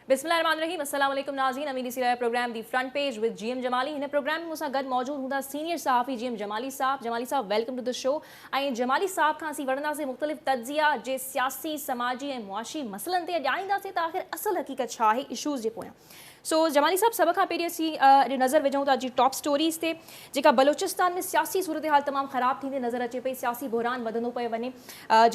بسم الله الرحمن الرحيم السلام عليڪم ناظرين اوهين ڏسي رهيا programme the front page with G M Jamali هن پروگرام ۾ مون سان گڏ موجود هوندا سينيئر صحافي جي ايم جمالي صاحب. جمالي صاحب welcome to the show. ۽ Jamali صاحب کان اسين وٺنداسين مختلف تجزيا جي سياسي، سماجي ۽ معاشي مسئلن تي ڄاڻينداسين ته آخر اصل حقيقت ڇا آهي اشوز جي پويان. سو جمالي صاحب سڀ کان پهرين اسين اڄ نظر وجهون ٿا جي ٽاپ اسٽوريز تي جيڪا بلوچستان ۾ سياسي صورتحال تمام خراب ٿيندي نظر اچي پئي سياسي بحران وڌندو پيو وڃي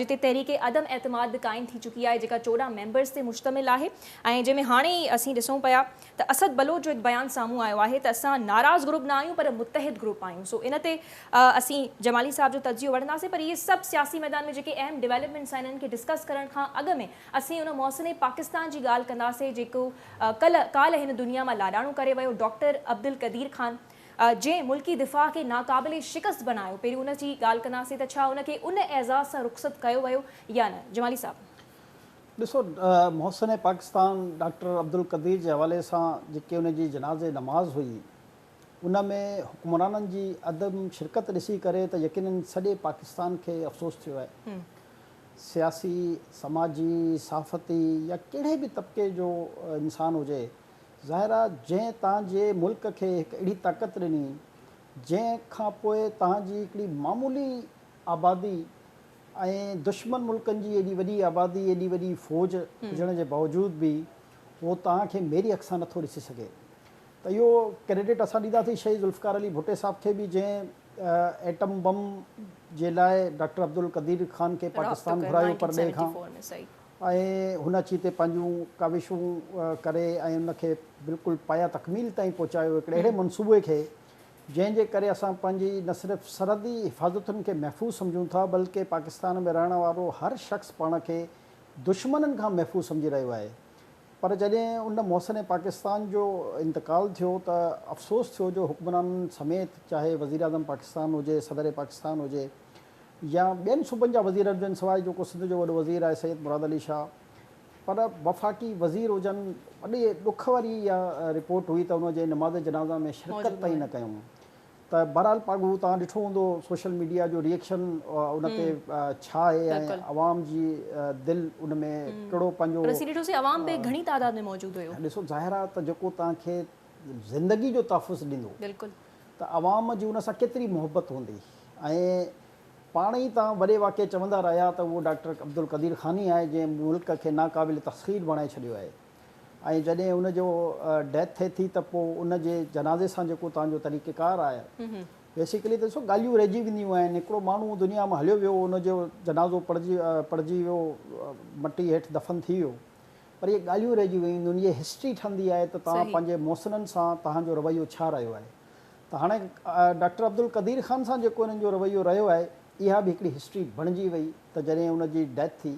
جتي تحريڪ عدم اعتماد به قائم ٿي چڪي آهي جيڪا 14 ميمبرز تي مشتمل آهي ۽ جنهن ۾ هاڻي ئي اسين ڏسون پيا ته اسد بلوچ جو هڪ بيان سامهون آيو آهي ته اسان ناراض گروپ نه آهيون پر متحد گروپ آهيون سو ان تي اسين جمالي صاحب جو تجزيو وٺنداسين پر اهي سڀ سياسي ميدان ۾ جيڪي اهم ڊيولپمينٽس آهن انهن کي ڊسڪس ڪرڻ کان اڳ ۾ اسين ان محسن پاڪستان جي ڳالهه ڪنداسين جيڪو ڪلهه ڪالهه هن دنيا مان لاڏاڻو ڪري ويو ڊاڪٽر عبدالقدير خان جنهن ملڪي دفاع کي ناقابل شڪست بڻايو پهريون ان جي ڳالهه ڪنداسين ته ڇا ان کي ان اعزاز سان رخصت ڪيو ويو يا نه جمالي صاحب. ڏسو محسن پاڪستان ڊاڪٽر عبدالقدير جي حوالي سان جيڪي ان جي جنازي نماز هئي ان ۾ حڪمرانن جي عدم شرڪت ڏسي ڪري ته يقينن سڄي پاڪستان کي افسوس ٿيو آهي. سياسي، سماجي، صحافتي يا ڪهڙي به طبقي جو انسان هجي، ظاهر آهي جنهن توهان جي ملڪ کي هڪ اهڙي طاقت ڏني، جنهن کان پوء توهان جي هڪڙي معمولي آبادي ۽ دشمن ملڪن جي ايڏي وڏي آبادي، ايڏي وڏي فوج هجڻ جي باوجود به هو توهان کي ميري اک سان نٿو ڏسي سگهي ته اهو ڪريڊٽ اسان ڏينداسين شهيد ذوالفقار علي ڀٽي صاحب کي به جنهن ايٽم بم جي لاء ڊاڪٽر عبدالقدير خان کي پاڪستان گهرايو پرڏيهه کان ۽ هن اچي هتي پنهنجون ڪاوشون ڪري ۽ ان کي بلڪل پايه تڪميل تائين پهچايو هڪڙي اهڙي منصوبي کي جنهن جي ڪري اسان پنهنجي نه صرف سرحدي حفاظتن کي محفوظ سمجهون ٿا بلڪه پاڪستان ۾ رهڻ وارو هر شخص پاڻ کي دشمنن کان محفوظ سمجهي رهيو آهي. پر جڏهن ان محسن پاڪستان جو انتقال ٿيو ته افسوس ٿيو جو حڪمرانن سميت چاهي وزيراعظم پاڪستان هجي، صدر پاڪستان هجي يا ٻين صوبن جا وزير هجن سواء جيڪو سنڌ جو وڏو وزير آهي سيد مراد علي شاهه پر وفاقي وزير هجن وڏي ڏک واري اها رپورٽ هئي ته ان جي نماز جنازه ۾ شرڪت تائين نه ڪيائون. ته بهرحال پاڳو توهان ڏٺو هوندو سوشل ميڊيا جو ري ايڪشن ان تي ڇا آهي ۽ عوام جي دل ان ۾ ڪهڙو پنهنجو. پر اسين ڏٺوسين عوام به گهڻي تعداد ۾ موجود هيو. ڏسو ظاهر آهي ته جيڪو توهان کي زندگي جو تحفظ ڏيندو بلڪل ته عوام جي ان سان ڪيتري محبت هوندي ۽ پاڻ ئي توهان وڏي واقعي چوندا رهيا ته اهو ڊاڪٽر عبدالقدير خان ئي آهي جنهن ملڪ کي ناقابل تسخير بڻائي ڇڏيو آهي. ۽ جڏهن ان جو ڊيٿ ٿئي ٿي ته پوء ان جي جنازي سان جيڪو توهان جو طريقه ڪار آهي بيسيڪلي ته ڏسو ڳالهيون رهجي وينديون آهن هڪڙو ماڻهو دنيا مان هليو ويو ان جو جنازو پڙهجي پڙهجي ويو مٽي هيٺ دفن ٿي ويو پر اهي ڳالهيون رهجي ويون آهن اهي هسٽري ٺهندي آهي ته توهان پنهنجي محسنن سان توهان جو رويو ڇا رهيو آهي ته هاڻي ڊاڪٽر عبدالقدير خان سان جيڪو انهن جو رويو رهيو آهي اها به هڪڙي هسٽري بڻجي وئي ته جڏهن ان جي ڊيٿ ٿي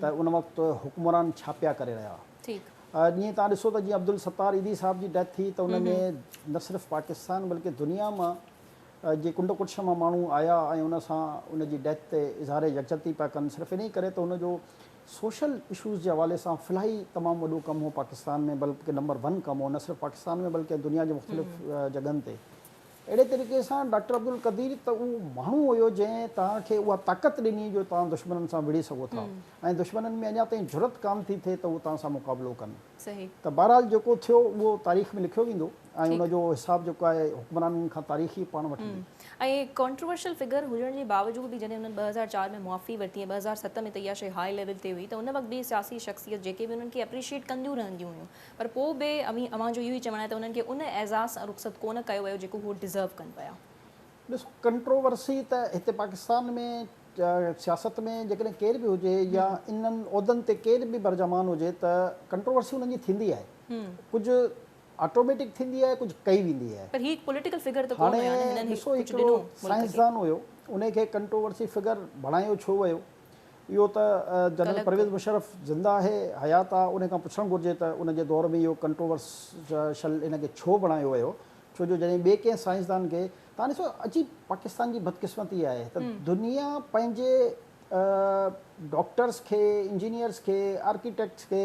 ته ان وقت حڪمران ڇا پيا ڪري رهيا ها. جيئن توهان ڏسو ته جيئن عبدالستار ايڌي صاحب جي ڊيٿ ٿي ته ان ۾ نه صرف پاڪستان بلڪه دنيا مان جي ڪنڊ ڪڙڇ مان ماڻهو آيا ۽ ان سان ان جي ڊيٿ تي اظهار يڪجهتي پيا ڪن صرف انهي ڪري ته هن جو سوشل اشوز جي حوالي سان فلاحي تمام وڏو ڪم هو پاڪستان ۾ بلڪه نمبر ون ڪم هو نه صرف پاڪستان ۾ بلڪه دنيا جي مختلف جڳهن تي. اهڙي طريقي سان ڊاڪٽر عبدالقدير ته اهو ماڻهو هيو جنهن توهان کي اها طاقت ڏني جو توهان دشمنن سان وڙهي سگهو ٿا ۽ دشمنن ۾ اڃا تائين جرئت ڪانه ٿي ٿئي ته هو توهان سان مقابلو ڪن ته بهرحال جيڪو ٿيو اهو تاريخ ۾ لکيو ويندو ۽ ان جو حساب جيڪو آهي حڪمرانن کان تاريخ ئي پاڻ وٺندي. ۽ ڪنٽروورشل فگر هجڻ جي باوجود به جڏهن انهن 2004 ۾ معافي ورتي ۽ 2007 ۾ ته اها شيء هاء ليول تي هئي ته ان وقت به سياسي شخصيت جيڪي به انهن کي اپريشيئيٽ ڪنديون رهنديون هيون پر پوء به اوهين اوهان جو اهو ئي چوڻ آهي ته انهن کي ان اعزاز سان رخصت ڪونه ڪيو ويو جيڪو هو ڊزرو ڪن پيا. ڏسو ڪنٽروورسي ته هتي پاڪستان ۾ سياست ۾ جيڪڏهن ڪير به هجي يا انهن عهدن تي ڪير به برجمان هجي ته ڪنٽروورسي انهن جي ٿيندي آهي ڪجهه آٽوميٽڪ ٿيندي آهي ڪجهه ڪئي ويندي آهي. پر هي هڪ پوليٽيڪل فگر ته ڪونه هيا نه هاڻي هنن ڏسو ڪجهه هڪڙو ڏنو ملڪ کي. سائنسدان هيو انهي کي ڪنٽروورسي فگر بڻايو ڇو ويو اهو ته جنرل پرويز مشرف زنده آهي، حيات آ، ان کان پڇڻ گهرجي ته ان جي دور ۾ اهو ڪنٽروورشل ان کي ڇو بڻايو ويو، ڇو جو جڏهن ٻئي ڪنهن سائنسدان کي، توهان ڏسو عجيب پاڪستان جي بدقسمتي آهي ته دنيا پنهنجي ڊاڪٽرس کي، انجنيئرس کي، آرڪيٽيڪٽس کي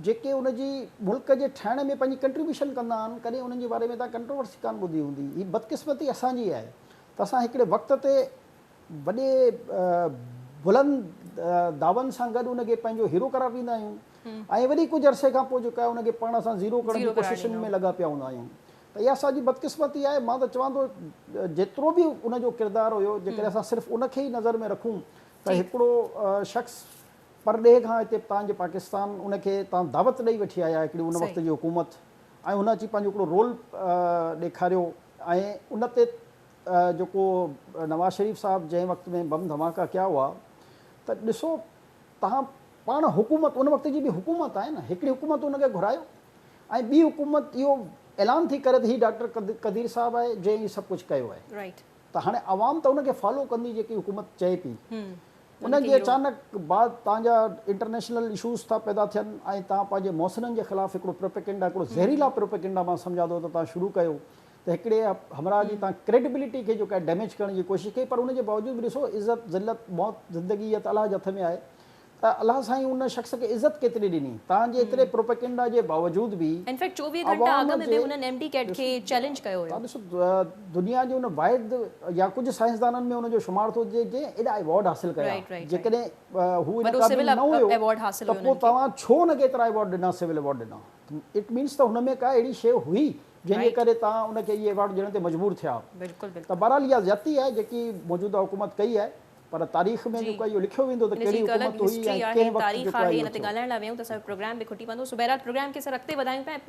جيڪي ان جي ملڪ جي ٺاهڻ ۾ پنهنجي ڪنٽريبيوشن ڪندا آهن، ڪڏهن انهن جي باري ۾ توهان ڪنٽروورسي ڪانه ٻڌي هوندي. هي بدقسمتي اسان جي آهي ته اسان هڪڙي وقت تي وڏي بلند دعون سان گڏ ان کي پنهنجو هيرو قرار ڏيندا آهيون ۽ وري ڪجهه عرصي کان پوء جيڪو آهي ان کي پاڻ اسان زيرو ڪرڻ جي ڪوششن ۾ لڳا پيا هوندا آهيون ته اها اسان جي بدقسمتي آهي. مان ته چوان ٿو جيترو به ان جو ڪردار هيو جيڪڏهن اسان صرف ان کي ئي نظر ۾ رکون ته هڪڙو شخص پرڏيهه کان هتي تان جي پاڪستان ان کي تان دعوت ڏئي وٺي آيا هڪڙي ان وقت جي حڪومت ۽ هن اچي پنهنجو هڪڙو رول ڏيکاريو ۽ ان تي جيڪو نواز شريف صاحب جنهن وقت ۾ بم ڌماڪا ڪيا هئا ته ڏسو تهان پاڻ حڪومت ان وقت جي به حڪومت آهي نه هڪڙي حڪومت ان کي گهرايو ۽ ٻي حڪومت اهو اعلان ٿي ڪري ته هي ڊاڪٽر قدير صاحب آهي جنهن هي سڀ ڪجهه ڪيو آهي ته هاڻي عوام ته ان کي فالو ڪندي جيڪي حڪومت چئي پئي. ان جي اچانڪ بعد تان جا انٽرنيشنل اشوز ٿا پيدا ٿين ۽ تان پنهنجي محسنن جي خلاف هڪڙو پروپيگنڊا هڪڙو زهريلا پروپيگنڊا مان سمجهان ٿو ته تان شروع ڪيو ته هڪڙي همراهه جي تان ڪريڊبلٽي کي جيڪو آهي ڊيميج ڪرڻ جي ڪوشش ڪئي پر ان جي باوجود به ڏسو عزت ذلت موت زندگي اها ته الله جي هٿ ۾ آهي ته الله سائين ان شخص کي عزت ڪيتري ڏني تان جي ايتري پروپيگنڊا جي باوجود به انفيڪٽ 24 گهنٽا عوام اڳ ۾ جي به انهن ايم ڊي ڪيٽ ڏسو کي چئلينج ڪيو هيو. تان ڏسو دنيا جي ان واحد يا ڪجهه سائنسدانن ۾ ان جو شمار ٿو ٿئي جنهن ايڏا ايوارڊ حاصل ڪيا رائيٽ رائيٽ رائيٽ جيڪڏهن هو ان وڏو قابل سول نه هيو ايوارڊ حاصل ته هيو پوء انهن کي. توهان ڇو ان کي ايترا ايوارڊ ڏنا سول ايوارڊ ڏنا it means ته هن ۾ ڪا اهڙي شيء هئي جنهن جي رائيٽ ڪري توهان ان کي اهي ايوارڊ ڏيڻ تي مجبور ٿيا بلڪل ته بلڪل. بهرحال اها زيادتي آهي جيڪي موجوده حڪومت ڪئي آهي پر تاريخ ۾ جي جيڪو آهي اهو لکيو ويندو ته ان جي ڪهڙي هڪ الڳ حڪومت هئي هسٽري ۽ آهي ڪنهن وقت تاريخ جيڪو آهي آهي اهو ان تي ٿيو. ڳالهائڻ لاء ويهون ته اسان جو پروگرام به کٽي پوندو سو بهرحال پروگرام کي اسان اڳتي وڌايون پيا ۽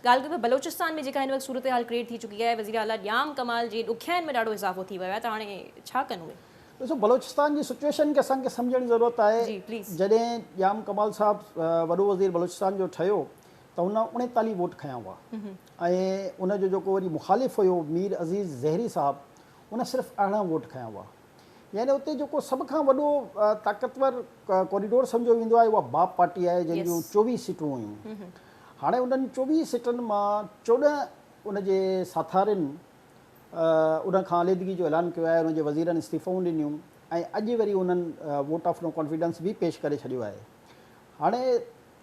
ڳالهه ڪيون پيا بلوچستان ۾ جيڪا هن وقت صورتحال ڪريٽ ٿي چڪي آهي وزير اعليٰ ڄام ڪمال جي ڏکيائين ۾ ڏاڍو اضافو ٿي ويو آهي ته هاڻي ڇا ڪن اهي. ڏسو بلوچستان جي سچوئيشن کي اسان کي سمجهڻ جي ضرورت آهي جي پليز. جڏهن ڄام ڪمال صاحب وڏو وزير بلوچستان جو ٺهيو ته هن 39 ووٽ کنيا هئا ۽ ان جو جيڪو وري مخالف هيو مير عزيز زهري صاحب ان صرف 18 ووٽ کنيا هئا يعني اتي جيڪو سڀ کان وڏو طاقتور ڪوريڊور سمجهيو ويندو آهي اها باپ پارٽي آهي جنهن جون 24 سيٽون هيون. هاڻي انهن 24 سيٽن مان 14 ان جي ساٿارين ان کان عليحدگي جو اعلان ڪيو آهي، ان جي وزيرن استعيفائون ڏنيون ۽ اڄ وري انهن ووٽ آف نو ڪانفيڊنس به پيش ڪري ڇڏيو آهي. هاڻي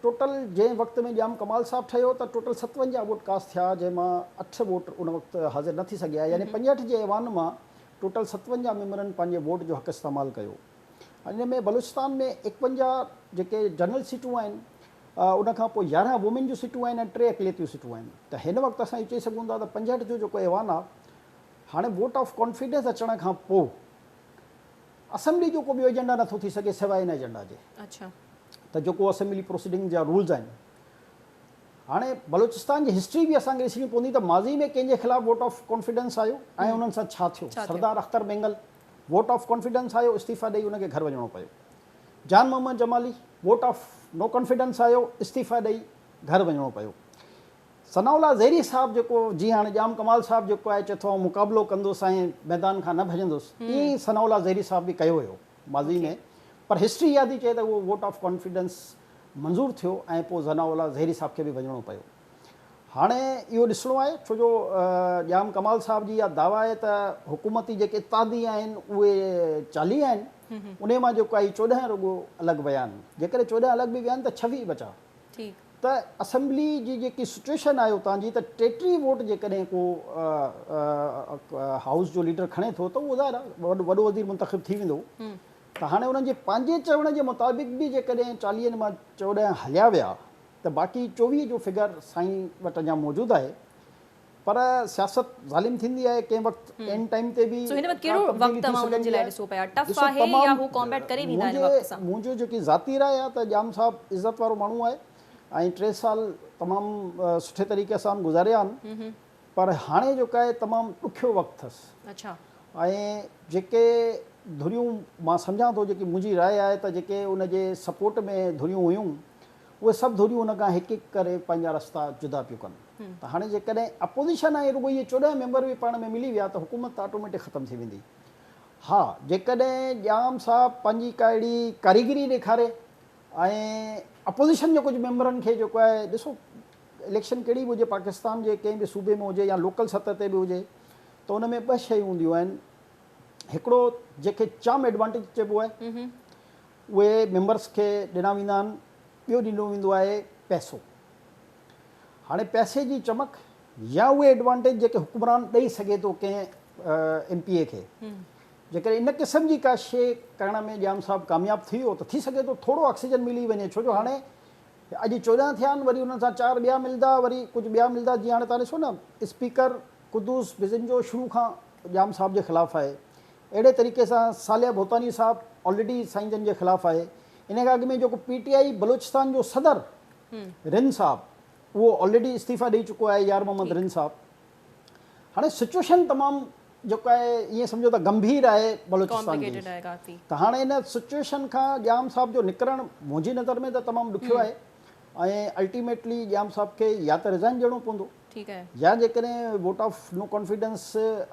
ٽوٽل جنهن وقت ۾ ڄام ڪمال صاحب ٺهيو ته ٽوٽل 57 ووٽ ڪاسٽ ٿيا جنهن مان 8 ووٽ ان وقت حاضر نه ٿي سگهيا يعني 65 جي ايوان مان ٽوٽل 57 ميمبرن پنهنجي ووٽ جو حق استعمال ڪيو ان ۾ بلوچستان ۾ 51 جيڪي جنرل سيٽون آهن ان کان پوء 11 وومين جون سيٽون آهن ۽ 3 اقليتيون سيٽون آهن ته هن وقت اسان اهو چئي سگهون ٿا ته 65 جو جيڪو ايوان آهي هاڻي ووٽ آف ڪانفيڊنس اچڻ کان پوء اسيمبلي جو ڪو ٻيو ايجنڊا نٿو ٿي سگهي سواء ان ايجنڊا جي ته جيڪو اسيمبلي پروسيڊنگ جا رولز آهن. هاڻي بلوچستان جي هسٽري به اسان کي ڏسڻي پوندي ته ماضي ۾ ڪنهن جي خلاف ووٽ آف ڪانفيڊنس آيو ۽ انهن سان ڇا ٿيو. Sardar Akhtar Mengal vote of confidence آيو استعيفا ڏئي ان کي گهر وڃڻو پيو. Jan Muhammad Jamali vote of no confidence آيو استعيفا ڏئي گهر وڃڻو پيو. ثناء الله زهري صاحب جيڪو جيئن هاڻي ڄام ڪمال صاحب جيڪو آهي چئي ٿو آئون مقابلو ڪندس ۽ ميدان کان نه ڀڄندس ائين ئي ثناء الله زهري صاحب به ڪيو هيو ماضي ۾ پر هسٽري اها ٿي چئي ته اهو ووٽ آف ڪانفيڊنس منظور ٿيو ۽ پوء ثناء الله زهري صاحب کي به وڃڻو پيو هاڻي اهو ڏسڻو آهي ڇو جو ڄام ڪمال صاحب جي اها دعويٰ آهي ته حڪومتي جيڪي اتحادي آهن اهي 40 آهن انهي مان جيڪو آهي 14 رڳو الڳ ويا آهن جيڪڏهن 14 الڳ به ويا آهن ته 26 بچا ته اسيمبلي جي جيڪي سچوئيشن آهي اتان جي ته 33 ووٽ جيڪڏهن ڪو هائوس جو ليڊر کڻي ٿو ته اهو ظاهر آهي وڏو وزير منتخب ٿي ويندو ته هاڻي انهن جي پنهنجي چوڻ جي مطابق به جيڪڏهن 40 مان 14 هليا ويا ته باقي 24 جو فگر سائين وٽ اڃا موجود آهي پر سياست ظالم ٿيندي آهي ڪنهن وقت اينڊ ٽائيم تي به سو هن وقت ڪا ڪهڙو تبديلي وقت ٿي اوهان انهن سگهندي جي لاء آهي. ڏسو پيا ٽف ڏسو آهي يا تمام هو ڪامبيٽ ڪري ويندا هن منهنجي وقت سان؟ منهنجو جيڪي ذاتي راء آهي ته ڄام صاحب عزت وارو ماڻهو آهي ۽ 3 سال تمام سٺي طريقي سان گذاريا آهن پر هاڻي جيڪو آهي تمام ڏکيو وقت اٿس ۽ جيڪي ڌريون مان سمجهان ٿو جيڪي منهنجي راء آهي ته جيڪي ان جي سپورٽ ۾ ڌريون هيون اهي سڀ ڌريون ان کان هڪ هڪ ڪري پنهنجا رستا جدا پيون ڪن ته هاڻي جيڪڏهن اپوزيشن ۽ رڳو اهي 14 ميمبر به پاڻ ۾ ملي ويا ته حڪومت ته آٽوميٽڪ ختم ٿي ويندي. ها جيڪڏهن ڄام صاحب پنهنجي ڪا اهڙي ڪاريگري ڏيکاري ۽ اپوزيشن جي ڪجهه ميمبرن کي جيڪو آهي ڏسو اليڪشن ڪهڙي به هجي پاڪستان جي ڪنهن به صوبي ۾ هجي يا لوڪل سطح تي به هجي ته ان ۾ ٻه شيون هونديون آهن هڪڙو جنهن کي چام ايڊوانٽيج چئبو آهي اهي ميمبرس کي ڏنا ويندا آهن، ٻيو ڏنو ويندو آهي پئسو. هاڻي پئسي جي چمڪ يا اهي ايڊوانٽيج جيڪي حڪمران ڏئي سگهي ٿو ڪنهن ايم پي اي کي، جيڪڏهن ان قسم جي ڪا شيء ڪرڻ ۾ ڄام صاحب ڪامياب ٿي ويو ته ٿي سگهي ٿو ٿورو آڪسيجن ملي وڃي، ڇو جو هاڻي اڄ 14 ٿيا آهن، وري انهن سان 4 ٻيا ملدا، وري ڪجهه ٻيا ملدا. جيئن هاڻي توهان ڏسو نه، اسپيڪر قدوس بزنجو شروع کان ڄام صاحب جي خلاف آهي، اهڙي طريقي سان صالح ڀوتاني صاحب آلريڊي سائين جن جي خلاف آهي. ان کان اڳ ۾ جيڪو پي ٽي آئي بلوچستان جو صدر رند صاحب، اهو آلريڊي استعيفا ڏئي چڪو آهي، يار محمد رند صاحب. هاڻي سچويشن تمام جيڪو آهي ائين سمجهو ته گنڀير آهي بلوچستان جي، ته هاڻي ان سچويشن کان ڄام صاحب جو نڪرڻ منهنجي نظر ۾ ته تمام ڏکيو آهي ۽ الٽيميٽلي ڄام صاحب کي يا ته ريزائن ڏيڻو پوندو يا جيڪڏهن vote of no confidence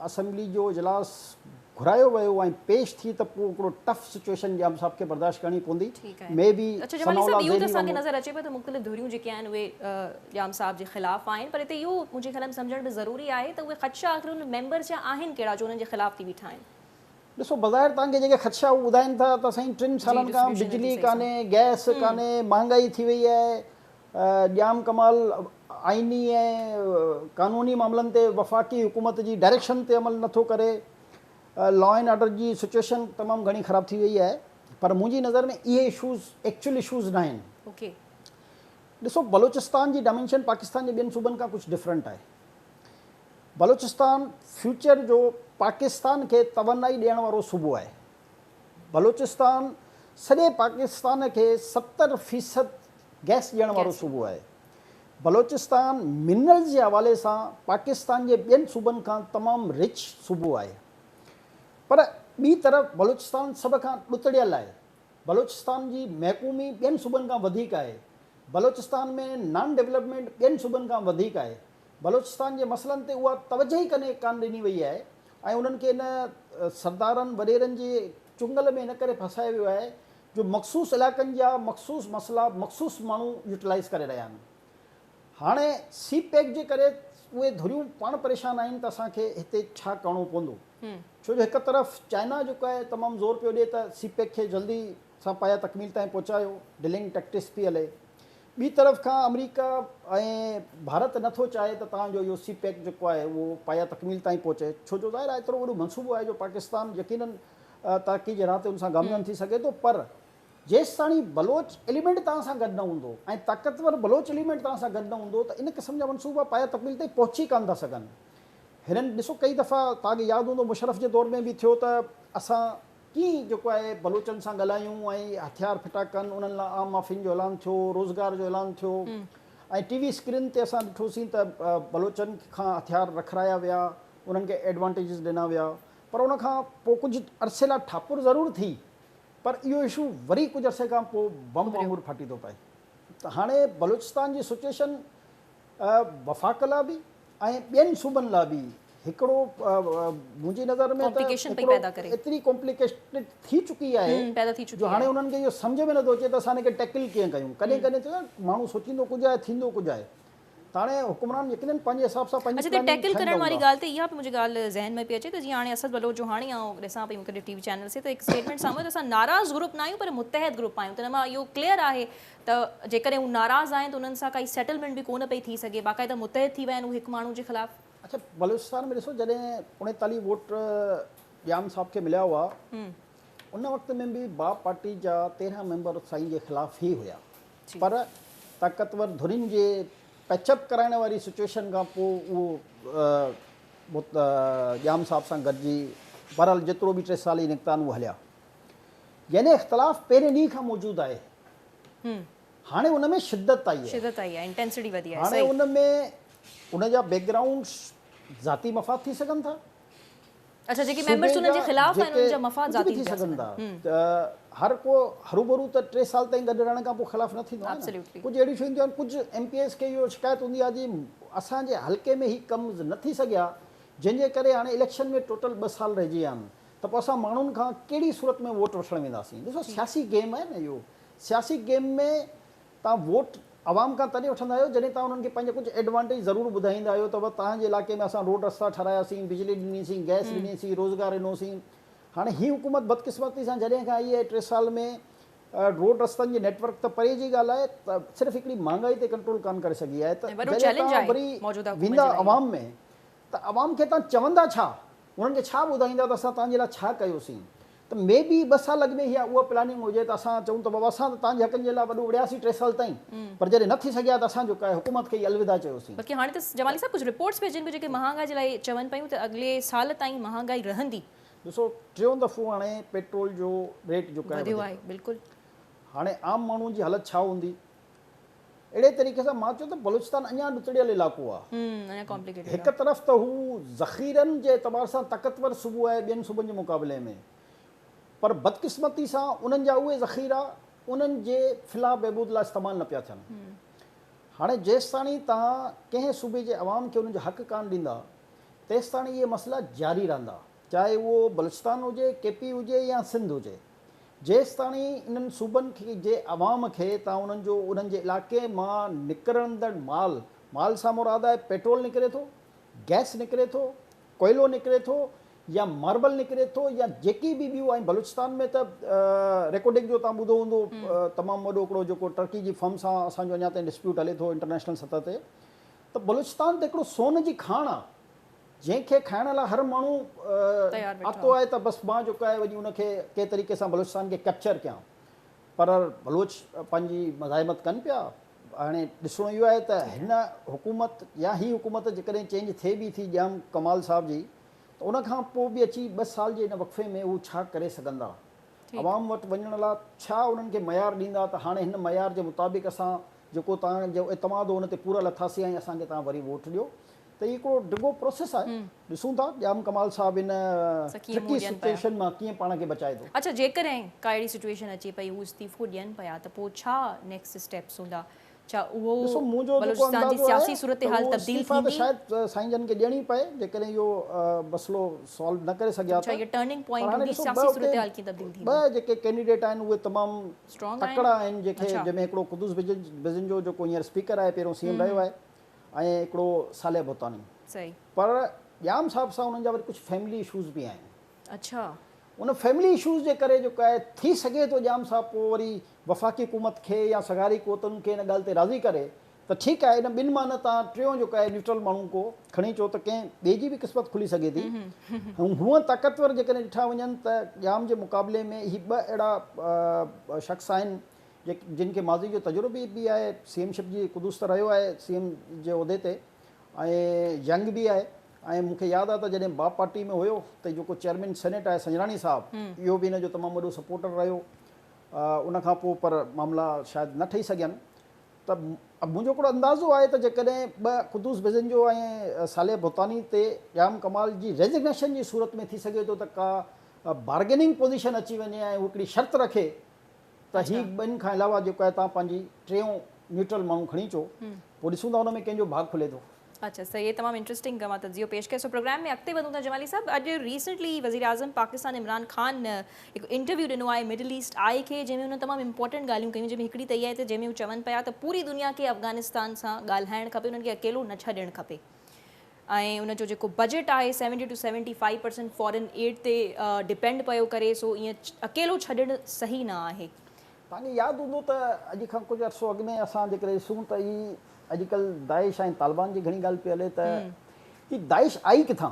assembly جو اجلاس گهرايو ويو ۽ پيش ٿي ته پوء هڪڙو ٽف سچويشن ڄام صاحب کي برداشت ڪرڻي پوندي. مي بي اڇا جمالي صاحب، اهو ته اسان کي نظر اچي پيو ته مختلف ڌريون جيڪي آهن اهي ڄام صاحب جي خلاف آهن، پر هتي اهو منهنجي خيال ۾ سمجهڻ به ضروري آهي ته اهي خدشا آخر انهن ميمبرز جا آهن ڪهڙا جو انهن جي خلاف ٿي بيٺا آهن؟ ڏسو، بظاهر توهان کي جيڪي خدشا هو ٻڌائين ٿا ته سائين 3 سالن کان بجلي ڪانهي، گئس ڪانهي، مهانگائي ٿي وئي آهي، ڄام ڪمال آئيني ۽ قانوني معاملن تي وفاقي حڪومت جي ڊائريڪشن تي عمل نٿو ڪري، لا اينڊ آرڊر جي سچويشن تمام گهڻي خراب ٿي وئي آهي، پر منهنجي نظر ۾ اهي اشوز ايڪچوئل اشوز ناهن. ڏسو، بلوچستان جي ڊائمينشن پاڪستان جي ٻين صوبن کان ڪجهه ڊفرنٽ آهي. بلوچستان فيوچر جو پاڪستان کي توانائي ڏيڻ وارو صوبو آهي. بلوچستان سڄي پاڪستان کي 70% گئس ڏيڻ وارو صوبو آهي. بلوچستان منرلز جي حوالي سان پاڪستان جي ٻين صوبن کان تمام رچ صوبو آهي. پر ٻي طرف بلوچستان سڀ کان ڏتڙيل آهي. بلوچستان جي محڪومي ٻين صوبن کان وڌيڪ آهي. بلوچستان ۾ نان ڊولپمينٽ ٻين صوبن کان وڌيڪ آهي. بلوچستان جي مسئلن تي اها توجهه ئي ڪڏهن ڪانه ڏني وئي آهي ۽ انهن کي ان سردارن وڏيرن جي چنگل ۾ ان ڪري ڦاسايو ويو آهي جو مخصوص علائقن جا مخصوص مسئلا مخصوص ماڻهو يوٽيلائيز ڪري رهيا آهن. هاڻي سي پيڪ جي ڪري اهي ڌريون پاڻ پريشان آهن ته اسان کي هتي ڇا ڪرڻو پوندو، ڇو جو هڪ طرف چائنا جيڪو آهي تمام زور پيو ڏي ته سي پيڪ کي جلدي سان پايا تڪميل تائين پهچايو، ڊلنگ ٽيڪٽس پئي هلي، ٻي طرف کان آمريڪا ۽ ڀارت نه ٿو چاهي ته توهان جو اهو سي پيڪ جيڪو آهي اهو پايا تڪميل تائين پهچي، ڇو جو ظاهر آهي ايترو وڏو منصوبو آهي جو پاڪستان يقينن ترقي جي راهه تي ان سان گامزن ٿي سگهي ٿو، پر جيستاڻي بلوچ ايليمينٽ توهان سان گڏ نه هوندو ۽ طاقتور بلوچ ايليمينٽ توهان سان گڏ نه هوندو ته ان قسم جا منصوبا پايا تڪميل تائين پهچي ڪانه ٿا سگهن. هنن ڏسو ڪئي دفعا توهان کي ياد هوندو مشرف جي دور ۾ به ٿيو ته اسان ڪيئن جيڪو آهي بلوچن سان ڳالهايون ۽ هٿيار ڦٽا ڪن، انهن لاء عام معافين جو اعلان ٿيو، روزگار جو اعلان ٿيو ۽ ٽي وي اسڪرين تي اسان ڏٺوسين ته بلوچن کان هٿيار رکرايا ويا، انهن کي ايڊوانٽيجز ڏنا ويا، پر ان کان پوء ڪجهه عرصي لاء ٺاپر ضرور ٿي پر اهو اشو وري ڪجهه عرصي کان پوء بم وانگر ڦاٽي ٿو پئي ته هاڻي بلوچستان جي سچويشن وفاق لاء به ۽ ٻين صوبن لاء به هڪڙو منهنجي نظر ۾ ته هڪڙو ايتري ڪامپليڪيٽيڊ ٿي چڪي آهي جو هاڻي انهن کي اهو سمجهه ۾ نٿو اچي ته اسان ان کي ٽيڪل ڪيئن ڪيون. ڪڏهن ڪڏهن ته ماڻهو سوچيندو ڪجهه آهي ٿيندو ڪجهه آهي. ته هاڻي حڪمران يقينن پنهنجي حساب سان پنهنجي اڇا ته ٽيڪل ڪرڻ واري ڳالهه تي اها به منهنجي ڳالهه ذهن ۾ پئي اچي ته جيئن هاڻي اسد بلوچ جو هاڻي آئون ڏسان پئي مختلف ٽي وي چينلز تي ته هڪ اسٽيٽمينٽ سامهون آيو ته اسان ناراض گروپ نه آهيون پر متحد گروپ آهيون ته ان مان اهو ڪليئر آهي ته جيڪڏهن هو ناراض آهن ته انهن سان ڪائي سيٽلمينٽ به ڪونه پئي ٿي سگهي، باقاعده متحد ٿي ويا آهن اهي هڪ ماڻهو جي خلاف. اڇا بلوچستان ۾ ڏسو جڏهن 39 ووٽ ڄام صاحب کي مليا هئا ان وقت ۾ به باپ پارٽي جا 13 ميمبر سائين جي خلاف ئي هيا پر طاقتور ڌرين جي پيچ اپ ڪرائڻ واري سچويشن کان پوء اهو ڄام صاحب سان گڏجي بهرحال جيترو به 3 سال ئي نڪتا آهن اهو هليا. يعني اختلاف پهرين ڏينهن کان موجود آهي. هاڻي ان ۾ شدت آئي آهي. شدت آئي آهي، انٽينسٽي وڌي آهي. هاڻي ان ۾ ان جا بيڪ گرائونڊس ذاتي مفاد ٿي سگهن ٿا. اڇا جيڪي ميمبرس انهن جي خلاف آهن انهن جا مفاد ذاتي ٿي سگهن ٿا. ته هر ڪو هروڀرو ته 3 سال تائين گڏ رهڻ کان پوء خلاف نه ٿيندو آهي نه. ڪجهه اهڙيون شيون ٿينديون آهن، ڪجهه ايم پي ايز کي اهو شڪايت هوندي آهي جي اسان جي حلقي ۾ هي ڪم نه ٿي سگهيا جنهن جي ڪري هاڻي اليڪشن ۾ ٽوٽل 2 سال رهجي ويا آهن. ته پوء اسان ماڻهن کان ڪهڙي صورت ۾ ووٽ وٺڻ وينداسين؟ ڏسو سياسي گيم آهي نه اهو، سياسي گيم ۾ توهان ووٽ عوام کان تڏهن وٺندا آهيو جڏهن توهان انهن کي پنهنجا ڪجهه ايڊوانٽيج ضرور ٻڌائيندا آهيو ته توهان جي علائقي ۾ اسان روڊ رستا ٺهراياسين، بجلي ڏنيسين، گئس ڏنيسين، روزگار ڏنوسين. هاڻي هي حڪومت بدقسمتي سان جڏهن کان آئي آهي 3 سال ۾ روڊ رستن جي نيٽ ورڪ ته پري جي ڳالهه آهي ته صرف هڪڙي مهانگائي تي ڪنٽرول ڪانه ڪري سگهي آهي ته جڏهن توهان وري ويندا عوام ۾ ته عوام کي توهان چوندا ڇا؟ انهن کي ڇا ٻڌائيندا ته اسان توهان جي لاء ڇا ڪيوسين؟ ته مي بي ٻه سال اڳ ۾ اها اها پلاننگ هجي ته اسان چئون ته بابا اسان ته توهان جي حقن جي لاء وڏو وڙهياسين ٽي سال تائين پر جڏهن نه ٿي سگهيا ته اسان جو حڪومت کي ئي الوداع چيوسين. بلڪه هاڻي ته جمالي صاحب ڪجهه رپورٽس پئي اچن پيون جيڪي مهانگائي جي لاء چون پيون ته اڳلي سال تائين مهانگائي رهندي. ڏسو ٽيون دفعو هاڻي پيٽرول جو ريٽ جيڪو آهي وڌيو آهي بلڪل. هاڻي عام ماڻهو جي حالت ڇا هوندي؟ اهڙي طريقي سان مان چيو ته بلوچستان اڃا ڏتڙيل علائقو آهي. هڪ طرف ته هو ذخيرن جي اعتبار سان طاقتور صوبو آهي ٻين صوبن جي مقابلي ۾ پر بدقسمتي سان انهن جا اهي ذخيرا انهن جي فلاح بهبود لاء استعمال نه پيا ٿين. هاڻي جيستاڻي توهان ڪنهن صوبي جي عوام کي انهن جو حق ڪانه ڏيندا تيستاڻي اهي مسئلا جاري رهندا چاهي اهو بلوچستان هجي، ڪي پي هجي يا سنڌ هجي. جيستاڻي انهن صوبن جي عوام کي تان انهن جو انهن جي علائقي مان نڪرندڙ مال، مال سان مراد آهي پيٽرول نڪري ٿو، گئس نڪري ٿو، ڪوئلو نڪري ٿو يا ماربل نڪري ٿو يا جيڪي به ٻيون آهن بلوچستان ۾ ته ريڪوڊڪ جو تان ٻڌو هوندو تمام وڏو هڪڙو جيڪو ٽرڪي جي فرم سان اسان جو اڃا تائين ڊسپيوٽ هلي ٿو انٽرنيشنل سطح تي ته بلوچستان ته هڪڙو سون جي کاڻ آهي جنهن کي کائڻ لاء هر ماڻهو آتو آهي ته بس مان جيڪو آهي وڃي ان کي ڪنهن طريقي سان بلوچستان کي ڪيپچر ڪيان پر بلوچ پنهنجي مزاحمت ڪن پيا هاڻي ڏسڻو اهو آهي ته هن حڪومت يا هي حڪومت جيڪڏهن چينج ٿئي به ٿي ڄام ڪمال صاحب جي ته ان کان پوء به اچي ٻه سال جي ان وقفي ۾ هو ڇا ڪري سگهندا عوام وٽ وڃڻ لاء ڇا انهن کي معيار ڏيندا ته هاڻي هن معيار جي مطابق اسان جيڪو توهان جو اعتماد هو ان تي پورا لٿاسين ۽ اسان کي توهان وري ووٽ ڏيو ته هي هڪڙو ڊگهو پروسيس آهي، ڏسون ٿا ڄام ڪمال صاحب ان ٽرڪي سچوئيشن مان ڪيئن پاڻ کي بچائي ٿو. اڇا جيڪڏهن ڪا اهڙي سچوئيشن اچي پئي هو استعيفو ڏين پيا ته پوء ڇا نيڪسٽ اسٽيپس هوندا؟ ڇا اهو ڏسو منهنجو جيڪو بلوچستان جي اندازو سياسي آهي ته صورتحال اهو تبديل استعيفا ته ٿيندي؟ شايد سائين جن کي ڏيڻي پئي جيڪڏهن اهو مسئلو سالو نه ڪري سگهيا ڇا ته اها ٽرننگ پر پوائنٽ هاڻي هوندي ڏسو ٻه سياسي اتي صورتحال ڪيئن تبديل ٿيندي؟ ٻه جيڪي ڪينڊيڊيٽ آهن اهي تمام اسٽرانگ آهن؟ تڪڙا آهن جيڪي اڇا جنهن ۾ هڪڙو قدوس بزنجو جيڪو هينئر اسپيڪر آهي پهريون سي ايم رهيو آهي ۽ هڪڙو صالح ڀوتاني. صحيح. پر ڄام صاحب سان انهن جا وري ڪجهه فيملي اشوز به آهن. اڇا. ان فيملي اشوز جي ڪري جيڪو آهي ٿي سگهي ٿو ڄام صاحب پوء وري وفاقي حڪومت کي يا سگهاري قوتن کي ان ڳالهه تي راضي ڪري ته ٺيڪ آهي ان ٻن مان نه تان ٽيون جيڪو آهي نيوٽرل ماڻهو ڪو کڻي چئو ته ڪنهن ٻئي جي به قسمت کلي سگهي ٿي. هونئن طاقتور جيڪڏهن ڏٺا وڃن ته ڄام جي مقابلي ۾ هي ٻه اهڙا شخص آهن جن کي ماضي جو تجربو به آهي، سي ايم شپ جي قدوس ته رهيو آهي سي ايم جي عهدي تي ۽ ينگ به آهي ۽ مون کي ياد آهي ته جڏهن باپ پارٽي ۾ هيو ته جيڪو چيئرمين سينيٽ آهي سنجراڻي صاحب اهو به هن جو تمام وڏو سپورٽر رهيو ان کان پوء پر معاملا شايد نه ٺهي سگهيا ته منهنجو هڪڙو اندازو آهي ته جيڪڏهن ٻه قدوس بزنجو ۽ صالح ڀوتاني تي ڄام ڪمال جي ريزگنيشن جي صورت ۾ ٿي سگهي ٿو ته ڪا بارگيننگ پوزيشن اچي وڃي ۽ هو هڪڙي شرط رکي ته هي ٻن کان علاوه جيڪو آهي توهان پنهنجي ٽيون نيوٽرل ماڻهو کڻي اچو پوء ڏسون ٿا ان ۾ ڪنهن جو ڀاڳ کلي ٿو. اڇا صحيح تمام انٽرسٽنگ اوهان تجزيو پيش ڪيو سو پروگرام ۾ اڳتي وڌون ٿا جمالي صاحب اڄ ريسنٽلي وزير اعظم پاڪستان عمران خان هڪ انٽرويو ڏنو آهي مڊل ايسٽ آء کي جنهن ۾ هن تمام امپورٽنٽ ڳالهيون ڪيون جنهن ۾ هڪڙي ته اها آهي ته جنهن ۾ هو چون پيا ته پوري دنيا کي افغانستان سان ڳالهائڻ کپي انهن کي اڪيلو نه ڇڏڻ کپي ۽ ان جو جيڪو بجيٽ آهي 70 ٽو 75 پرسنٽ فارن ايڊ تي ڊپينڊ پيو ڪري سو ائين اڪيلو ڇڏڻ صحيح نه آهي. توهان کي ياد هوندو ته اڄ کان ڪجهه عرصو اڳ ۾ اسان جيڪڏهن ڏسون ته هي اڄڪلهه داعش ۽ طالبان جي گهڻي ڳالهه پئي هلي ته هي داعش آئي ڪٿان؟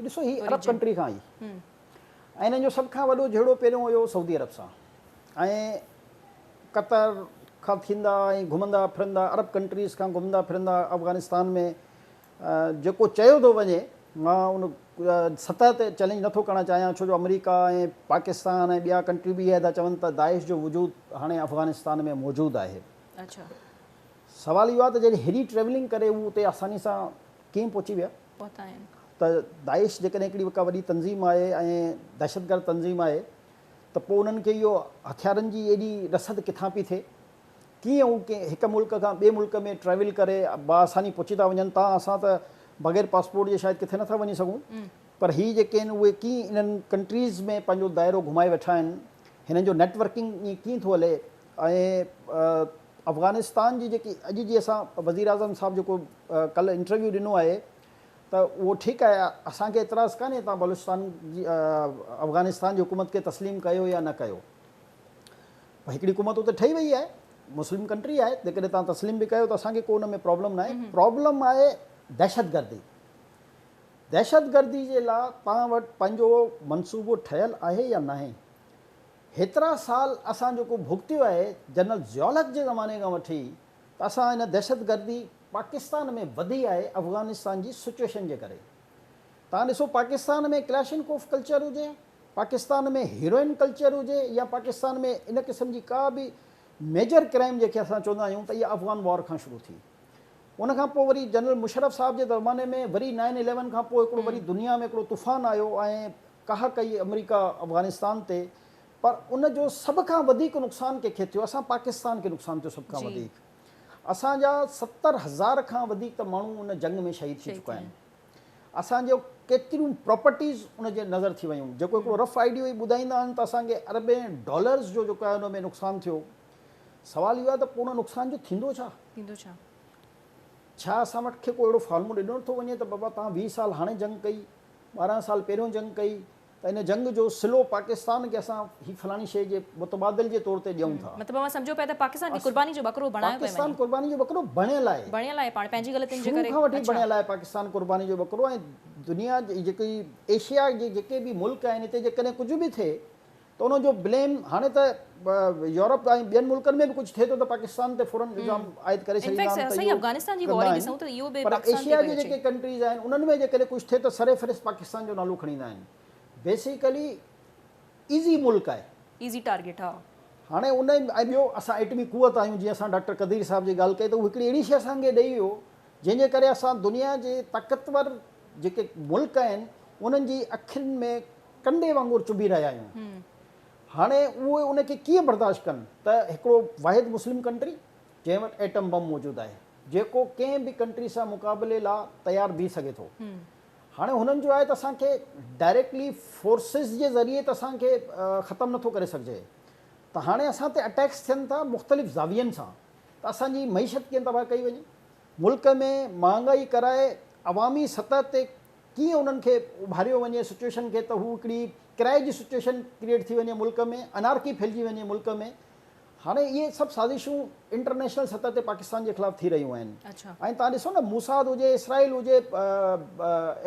ڏسو هي عرب ڪنٽري کان آئي ۽ هنن جو سڀ کان وڏو جهيڙو پهريون هيو سعودي عرب سان ۽ قطر کان ٿيندا ۽ گهمندا ڦرندا عرب ڪنٽريز کان گهمندا ڦرندا افغانستان ۾ جيڪو چيو ٿو وڃي مان ان سطح تي چئلينج نٿو ڪرڻ چاهيان ڇو جو آمريڪا ۽ پاڪستان ۽ ٻيا ڪنٽريون به اهي ٿا چون ته داعش جو وجود هاڻي افغانستان ۾ موجود آهي. سوال اهو آهي ته جڏهن هيڏي ٽريولنگ ڪري هو اتي آساني سان ڪيئن پهچي ويا؟ ته داعش جيڪڏهن هڪڙي ڪا وڏي تنظيم آهي ۽ دهشتگرد تنظيم آهي ته پوء انهن کي اهو هٿيارن جي ايڏي رسد ڪٿان پئي ٿئي؟ ڪيئن هو ڪنهن هڪ ملڪ کان ٻئي ملڪ ۾ ٽريول ڪري باآساني پهچي ٿا وڃن؟ تان اسان ته بغير پاسپورٽ جي شايد ڪٿي نٿا وڃي سگهون پر هي جيڪي آهن اهي ڪيئن انهن ڪنٽريز ۾ پنهنجو دائرو گهمائي ويٺا آهن؟ هنن جو نيٽ ورڪنگ ائين ڪيئن ٿو هلي؟ ۽ افغانستان جي جيڪي اڄ جي اسان وزيراعظم صاحب جيڪو ڪلهه انٽرويو ڏنو آهي ته اهو ٺيڪ آهي اسان کي اعتراض ڪانهي توهان بلوچستان جي افغانستان جي حڪومت کي تسليم ڪيو يا نه ڪيو پر هڪڙي حڪومت اتي ٺهي وئي آهي مسلم ڪنٽري آهي جيڪڏهن توهان تسليم به ڪيو ته اسان کي ڪو ان ۾ پرابلم ناهي پرابلم آهي دهشتگردي. دهشتگردي جي لا توهان وٽ پنهنجو منصوبو ٺهيل آهي يا ناهي؟ هيترا سال اسان جيڪو ڀڳتيو آهي جنرل ضياء الحق جي زماني کان وٺي ته اسان ان دهشتگردي پاڪستان ۾ وڌي آهي افغانستان جي سچوئيشن جي ڪري. توهان ڏسو پاڪستان ۾ ڪلاشنڪوف ڪلچر هجي، پاڪستان ۾ هيروئن ڪلچر هجي يا پاڪستان ۾ ان قسم جي ڪا به ميجر ڪرائيم جنهن کي اسان چوندا آهيون ته اها افغان وار کان شروع ٿي. ان کان پوء وري جنرل مشرف صاحب جي زماني ۾ وري نائن اليون کان پوء هڪڙو وري دنيا ۾ هڪڙو طوفان آيو ۽ ڪاهه ڪئي آمريڪا افغانستان تي پر ان جو سڀ کان وڌيڪ نقصان ڪنهن کي ٿيو اسان پاڪستان کي نقصان ٿيو سڀ کان وڌيڪ اسان جا 70,000 کان وڌيڪ ته ماڻهو ان جنگ ۾ شهيد ٿي چڪا آهن اسان جو ڪيتريون پراپرٽيز ان جي نظر ٿي ويون جيڪو هڪڙو رف آئيڊيو ئي ٻڌائيندا آهن ته اسان کي اربين ڊالرز جو جيڪو آهي ان ۾ نقصان ٿيو سوال اهو آهي ته پوء ان نقصان جو ٿيندو ڇا؟ ٿيندو ڇا؟ ڇا اسان وٽ کي ڪو اهڙو فارمولو ڏنو نٿو وڃي ته بابا توهان 20 سال هاڻي جنگ ڪئي، 12 سال پهريون جنگ ڪئي ته ان جنگ جو صلو پاڪستان کي اسان هي فلاڻي شيء جي متبادل جي طور تي ڏيون ٿا. مطلب اوهان سمجهو پيا ته پاڪستان کي قرباني جو ٻڪرو بڻايو پيو وڃي. پاڪستان قرباني جو ٻڪرو بڻيل آهي. بڻيل آهي پاڻ پنهنجي غلطين جي ڪري. شروع کان وٺي بڻيل آهي پاڪستان قرباني جو ٻڪرو ۽ دنيا جي جيڪي ايشيا جي جيڪي به ملڪ آهن هتي جيڪڏهن ڪجهه به ٿئي ته ان جو بليم هاڻي ته يورپ ۽ ٻين ملڪن ۾ به ڪجهه ٿئي ٿو ته پاڪستان تي فورن الزام عائد ڪري ڇڏيندا آهن ته اهو ڪندا آهن پر ايشيا جي جيڪي ڪنٽريز آهن انهن ۾ جيڪڏهن ڪجهه ٿئي ته سر فهرست پاڪستان جو نالو کڻي ايندا آهن بيسيڪلي ايزي ملڪ آهي. ايزي ٽارگيٽ ها. هاڻي ان ۽ ٻيو اسان ايٽمي قوت آهيون جيئن اسان ڊاڪٽر قدير صاحب جي ڳالهه ڪئي ته هو هڪڙي اهڙي شيء اسان کي ڏئي ويو جنهن جي ڪري اسان دنيا جي طاقتور جيڪي ملڪ آهن انهن جي اکين ۾ ڪنڊي وانگر چڀي رهيا آهيون. هاڻي اهي ان کي ڪيئن برداشت ڪن ته هڪڙو واحد مسلم ڪنٽري جنهن وٽ ايٽم بم موجود آهي جيڪو ڪنهن به ڪنٽري سان مقابلي لا تيار بيهي سگهي ٿو. هاڻي هنن جو آهي ته اسان کي ڊائريڪٽلي فورسز جي ذريعي ته اسان کي ختم نٿو ڪري سگهجي ته هاڻي اسان تي اٽيڪس ٿين ٿا مختلف زاوين سان ته اسان جي معيشت ڪيئن تباهه ڪئي وڃي ملڪ ۾ مهانگائي ڪرائي عوامي سطح تي ڪيئن انهن کي اڀاريو وڃي سچوئيشن کي ته هو هڪڙي ڪرائي جي سچوئيشن ڪريئيٽ ٿي وڃي ملڪ ۾ انارڪي ڦهلجي وڃي ملڪ ۾ هاڻي اهي سڀ سازشون انٽرنيشنل سطح تي پاڪستان جي خلاف ٿي رهيون آهن ۽ توهان ڏسو نه موساد هجي اسرائيل هجي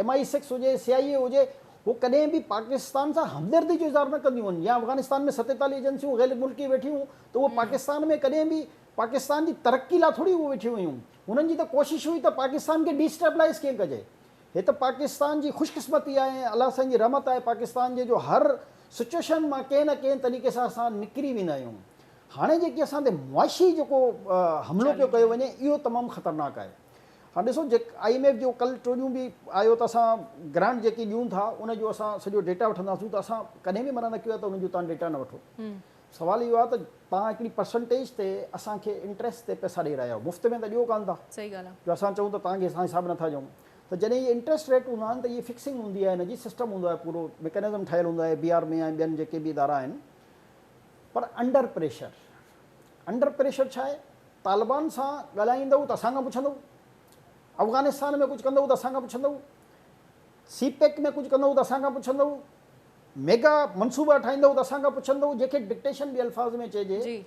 ايم I six هجي سي آئي اي هجي هو ڪڏهن به پاڪستان سان همدردي جو اظهار نه ڪنديون آهن يا افغانستان ۾ 47 ايجنسيون غير ملڪي ويٺيون ته اهي پاڪستان ۾ ڪڏهن به پاڪستان جي ترقي لاء ٿوري اهي ويٺيون هيون هنن جي ته ڪوشش هئي ته پاڪستان کي ڊي اسٽيبلائيز ڪيئن ڪجي. هي ته پاڪستان جي خوش قسمتي آهي ۽ الله سائين جي رحمت آهي پاڪستان جي جو هر سچوئيشن مان ڪنهن نه ڪنهن طريقي سان اسان نڪري ويندا آهيون. هاڻي جيڪي اسان تي معاشي جيڪو حملو پيو ڪيو وڃي اهو تمام خطرناڪ آهي. هاڻي ڏسو جيڪ I M F جو ڪل ٽوڄون به آيو ته اسان گرانٽ جيڪي ڏيون ٿا ان جو اسان سڄو ڊيٽا وٺنداسون ته اسان ڪڏهن به منع نه ڪيو آهي ته ان جو توهان ڊيٽا نه وٺو. سوال اهو آهي ته توهان هڪڙي پرسنٽيج تي اسان کي انٽريسٽ تي پئسا ڏئي رهيا آهيو مفت ۾ ته ڏيو ڪانه ٿا صحيح ڳالهه جو اسان چئون ته توهان کي اسان حساب نٿا ڏيون ته جڏهن اهي انٽريسٽ ريٽ هوندا آهن ته اهي فڪسنگ هوندي آهي هن جي سسٽم هوندو آهي پورو ميڪنزم ٺهيل هوندو آهي بي آر ۾ ۽ ٻين جيڪي به ادارا آهن پر انڊر پريشر انڊر پريشر ڇا آهي طالبان سان ڳالهائيندؤ ته اسان کان پڇندؤ افغانستان ۾ ڪجهه ڪندؤ ته اسان کان پڇندؤ سي پيڪ ۾ ڪجهه ڪندؤ ته اسان کان پڇندؤ ميگا منصوبا ٺاهيندؤ ته اسان کان پڇندؤ جنهن کي ڊڪٽيشن ٻي الفاظ ۾ چئجي